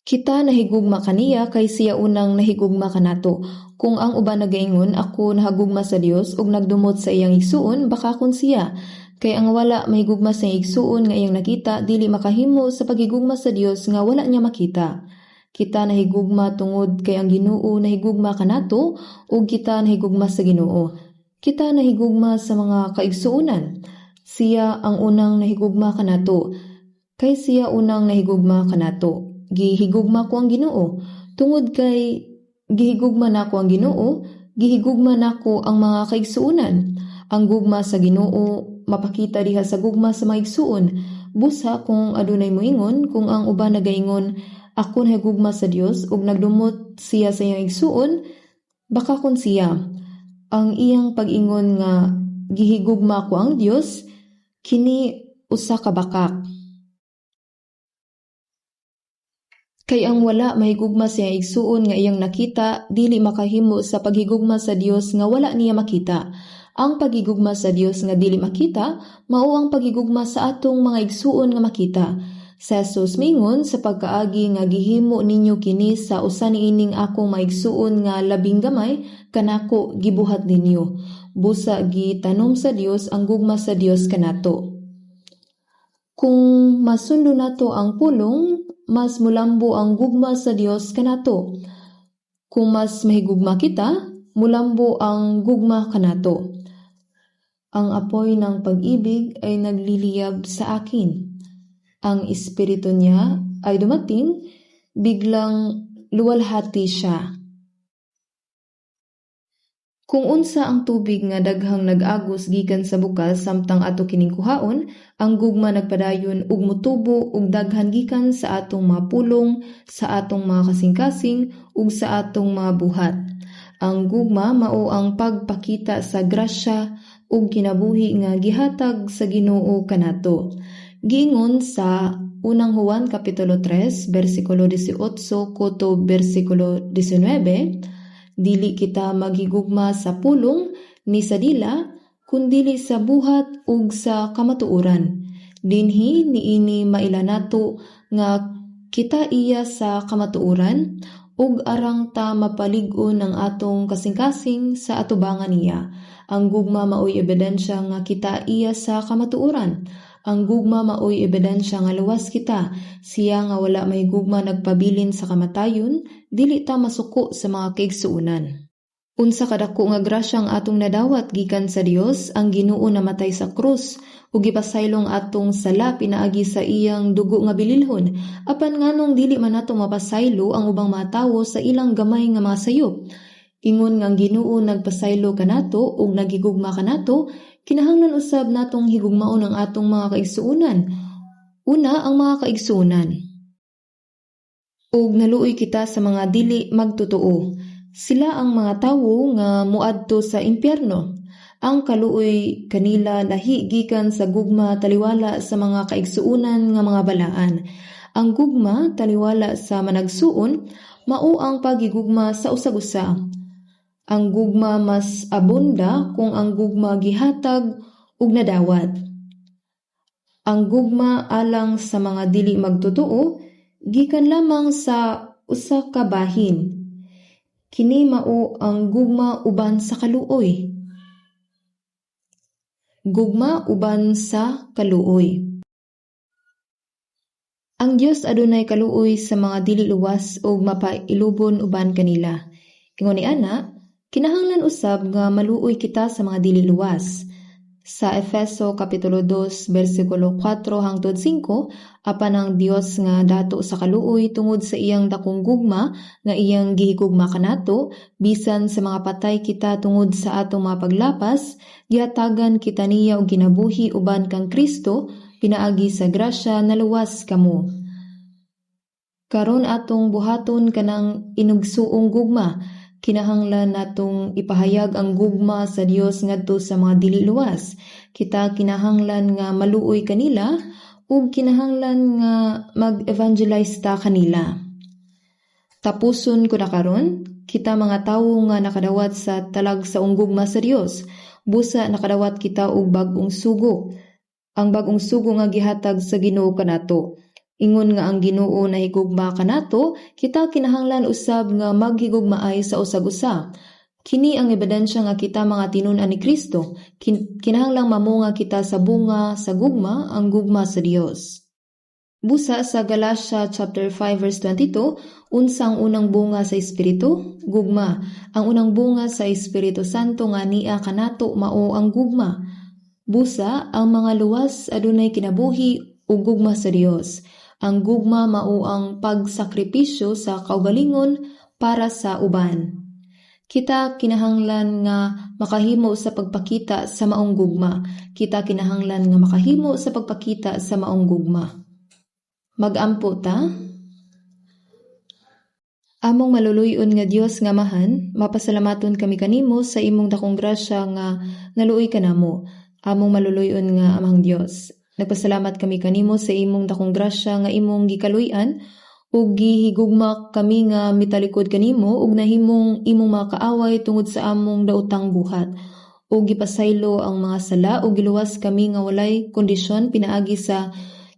kita nahigugma kaniya kay siya unang nahigugma kanato. Kung ang uban nagaingon, "Ako nahagugma sa Dios," ug nagdumot sa iyang igsuon, bakakon siya. Kay ang wala mahigugma sa iyang igsuon nga iyang nakita, dili makahimo sa paghigugma sa Dios nga wala niya makita. Kita nahigugma tungod kay ang Ginoo nahigugma kanato ug kita nahigugma sa Ginoo. Kita nahigugma sa mga kaigsuonan. Siya ang unang nahigugma kanato. Kay siya unang nahigugma kanato. Gihigugma ko ang Ginoo. Tungod kay gihigugma nako ang Ginoo, gihigugma nako ang mga kaigsuonan. Ang gugma sa Ginoo mapakita diha sa gugma sa mga igsuon. Busa kung adunay moingon, kung ang uban nagaingon, "Ako nahigugma sa Dios," ug nagdumot siya sa iyang igsuon, bakakon siya. Ang iyang pag-ingon nga gihigugma ko ang Dios, kini usa ka bakak. Kay ang wala mahigugma sa iyang igsuon nga iyang nakita, dili makahimo sa paghigugma sa Dios nga wala niya makita. Ang paghigugma sa Dios nga dili makita, mao ang paghigugma sa atong mga igsuon nga makita. Si Jesus miingon, "Sa pagkaagi nga gihimo ninyo kini sa usa niining akong mga igsuon nga labing gamay, kanako gibuhat ninyo." Busa gitanom sa Dios ang gugma sa Dios kanato. Kung masundo nato ang pulong, mas mulambo ang gugma sa Dios kanato. Kung mas mahigugma kita, mulambo ang gugma kanato. Ang apoy ng pag-ibig ay nagliliyab sa akin. Ang espiritu niya ay dumating, biglang luwalhati siya. Kung unsa ang tubig nga daghang nag-agos gikan sa bukal samtang ato kining kuhaon, ang gugma nagpadayon ug motubo og daghan gikan sa atong mga pulong, sa atong mga kasing-kasing ug sa atong mga buhat. Ang gugma mao ang pagpakita sa grasya ug kinabuhi nga gihatag sa Ginoo kanato. Giingon sa Unang Juan kapitulo 3 bersikulo 18 kutob bersikulo 19, dili kita maghigugma sa pulong ni sa dila, kundili sa buhat ug sa kamatuoran. Dinhi niini maila nato nga kita iya sa kamatuoran ug arang ta mapalig-on ang atong kasing-kasing sa atubangan niya. Ang gugma maoy ebidensya nga kita iya sa kamatuoran. Ang gugma maoy ebidensya nga luwas kita. Siya nga wala mahigugma nagpabilin sa kamatayon, dili ta masuko sa mga kaigsuonan. Unsa kadako nga grasya ang atong nadawat gikan sa Dios, ang Ginoo namatay sa krus ug gipasaylong atong sala pinaagi sa iyang dugo nga bililhon. Apan nganong dili man nato mapasaylo ang ubang mga tawo sa ilang gamay nga mga sayop? Ingon nga ang Ginoo nagpasaylo kanato ug naghigugma kanato, kinahanglan usab natong higugmaon ang atong mga kaigsuonan. Una ang mga kaigsuonan. Ug naluoy kita sa mga dili magtotoo. Sila ang mga tawo nga moadto sa impyerno. Ang kaluoy kanila lahi gikan sa gugma taliwala sa mga kaigsuonan nga mga balaan. Ang gugma taliwala sa managsuon mao ang paghigugma sa usag-usa. Ang gugma mas abunda kung ang gugma gihatag ug nadawat. Ang gugma alang sa mga dili magtotoo gikan lamang sa usa ka bahin. Kini mao ang gugma uban sa kaluoy. Gugma uban sa kaluoy. Ang Dios adunay kaluoy sa mga dili luwas ug mapailubon uban kanila. Ingon niana, kinahanglan usab nga maluoy kita sa mga dili luwas. Sa Efeso kapitulo 2 bersikulo 4 hangtod 5, apan ang Dios nga dato sa kaluoy tungod sa iyang dakong gugma nga iyang gihigugma kanato, bisan sa mga patay kita tungod sa atong mga paglapas, gihatagan kita niya og kinabuhi uban kang Kristo, pinaagi sa grasya naluwas kamo. Karon atong buhaton kanang inugsuong gugma. Kinahanglan natong ipahayag ang gugma sa Dios ngadto sa mga dili luwas. Kita kinahanglan nga maluoy kanila ug kinahanglan nga mag-evangelize ta kanila. Tapuson ko na karon, kita mga tawo nga nakadawat sa talagsaong gugma sa Dios, busa nakadawat kita og bag-ong sugo. Ang bag-ong sugo nga gihatag sa Ginoo kanato. Ingon nga ang Ginoo nahigugma kanato, kita kinahanglan usab nga maghigugmaay sa usag-usa. Kini ang ebidensya nga kita mga tinun-an ni Kristo. Kinahanglang mamunga kita sa bunga sa gugma, ang gugma sa Dios. Busa sa Galatia chapter 5 verse 22, unsa ang unang bunga sa Espiritu? Gugma. Ang unang bunga sa Espiritu Santo nga nia kanato mao ang gugma. Busa, ang mga luwas adunay kinabuhi ug gugma sa Dios. Ang gugma mao ang pagsakripisyo sa kaugalingon para sa uban. Kita kinahanglan nga makahimo sa pagpakita sa maong gugma. Kita kinahanglan nga makahimo sa pagpakita sa maong gugma. Mag-ampo ta. Among maluluy-on nga Dios nga Amahan, mapasalamaton kami kanimo sa imong dakong grasya nga naluoy kanamo. Among maluluy-on nga Amahang Dios, nagpasalamat kami kanimo sa imong dakong grasya nga imong gikaluy-an ug gihigugma kami nga mitalikod kanimo ug nahimong imong mga kaaway tungod sa among daotang buhat. Ug gipasaylo ang mga sala ug giluwas kami nga walay kondisyon pinaagi sa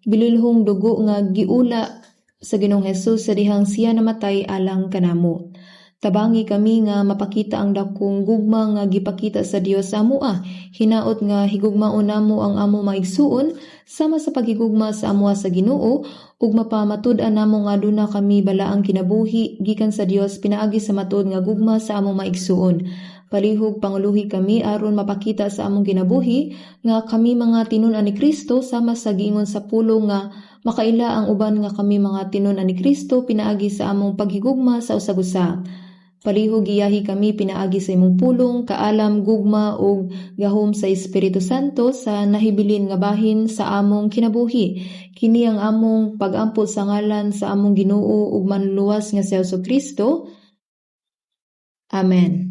bililhong dugo nga giula sa Ginoong Hesus sa dihang siya namatay alang kanamo. Tabangi kami nga mapakita ang dakong gugma nga gipakita sa Dios sa amoa. Hinaot nga higugmaon namo ang amo mga igsuon sama sa paghigugma sa amoa sa Ginoo ug mapamatud-an namo nga aduna kami balaang kinabuhi gikan sa Dios pinaagi sa matuod nga gugma sa among mga igsuon. Palihog panguluhi kami aron mapakita sa among kinabuhi nga kami mga tinun-an ni Kristo sama sa giingon sa pulong nga makaila ang uban nga kami mga tinun-an ni Kristo pinaagi sa among paghigugma sa usag-usa. Palihog giyahi kami pinaagi sa imong pulong, kaalam, gugma ug gahom sa Espiritu Santo sa nahibilin nga bahin sa among kinabuhi. Kini ang among pagampo sa ngalan sa among Ginoo ug Manluluwas nga si Jesu Kristo. Amen.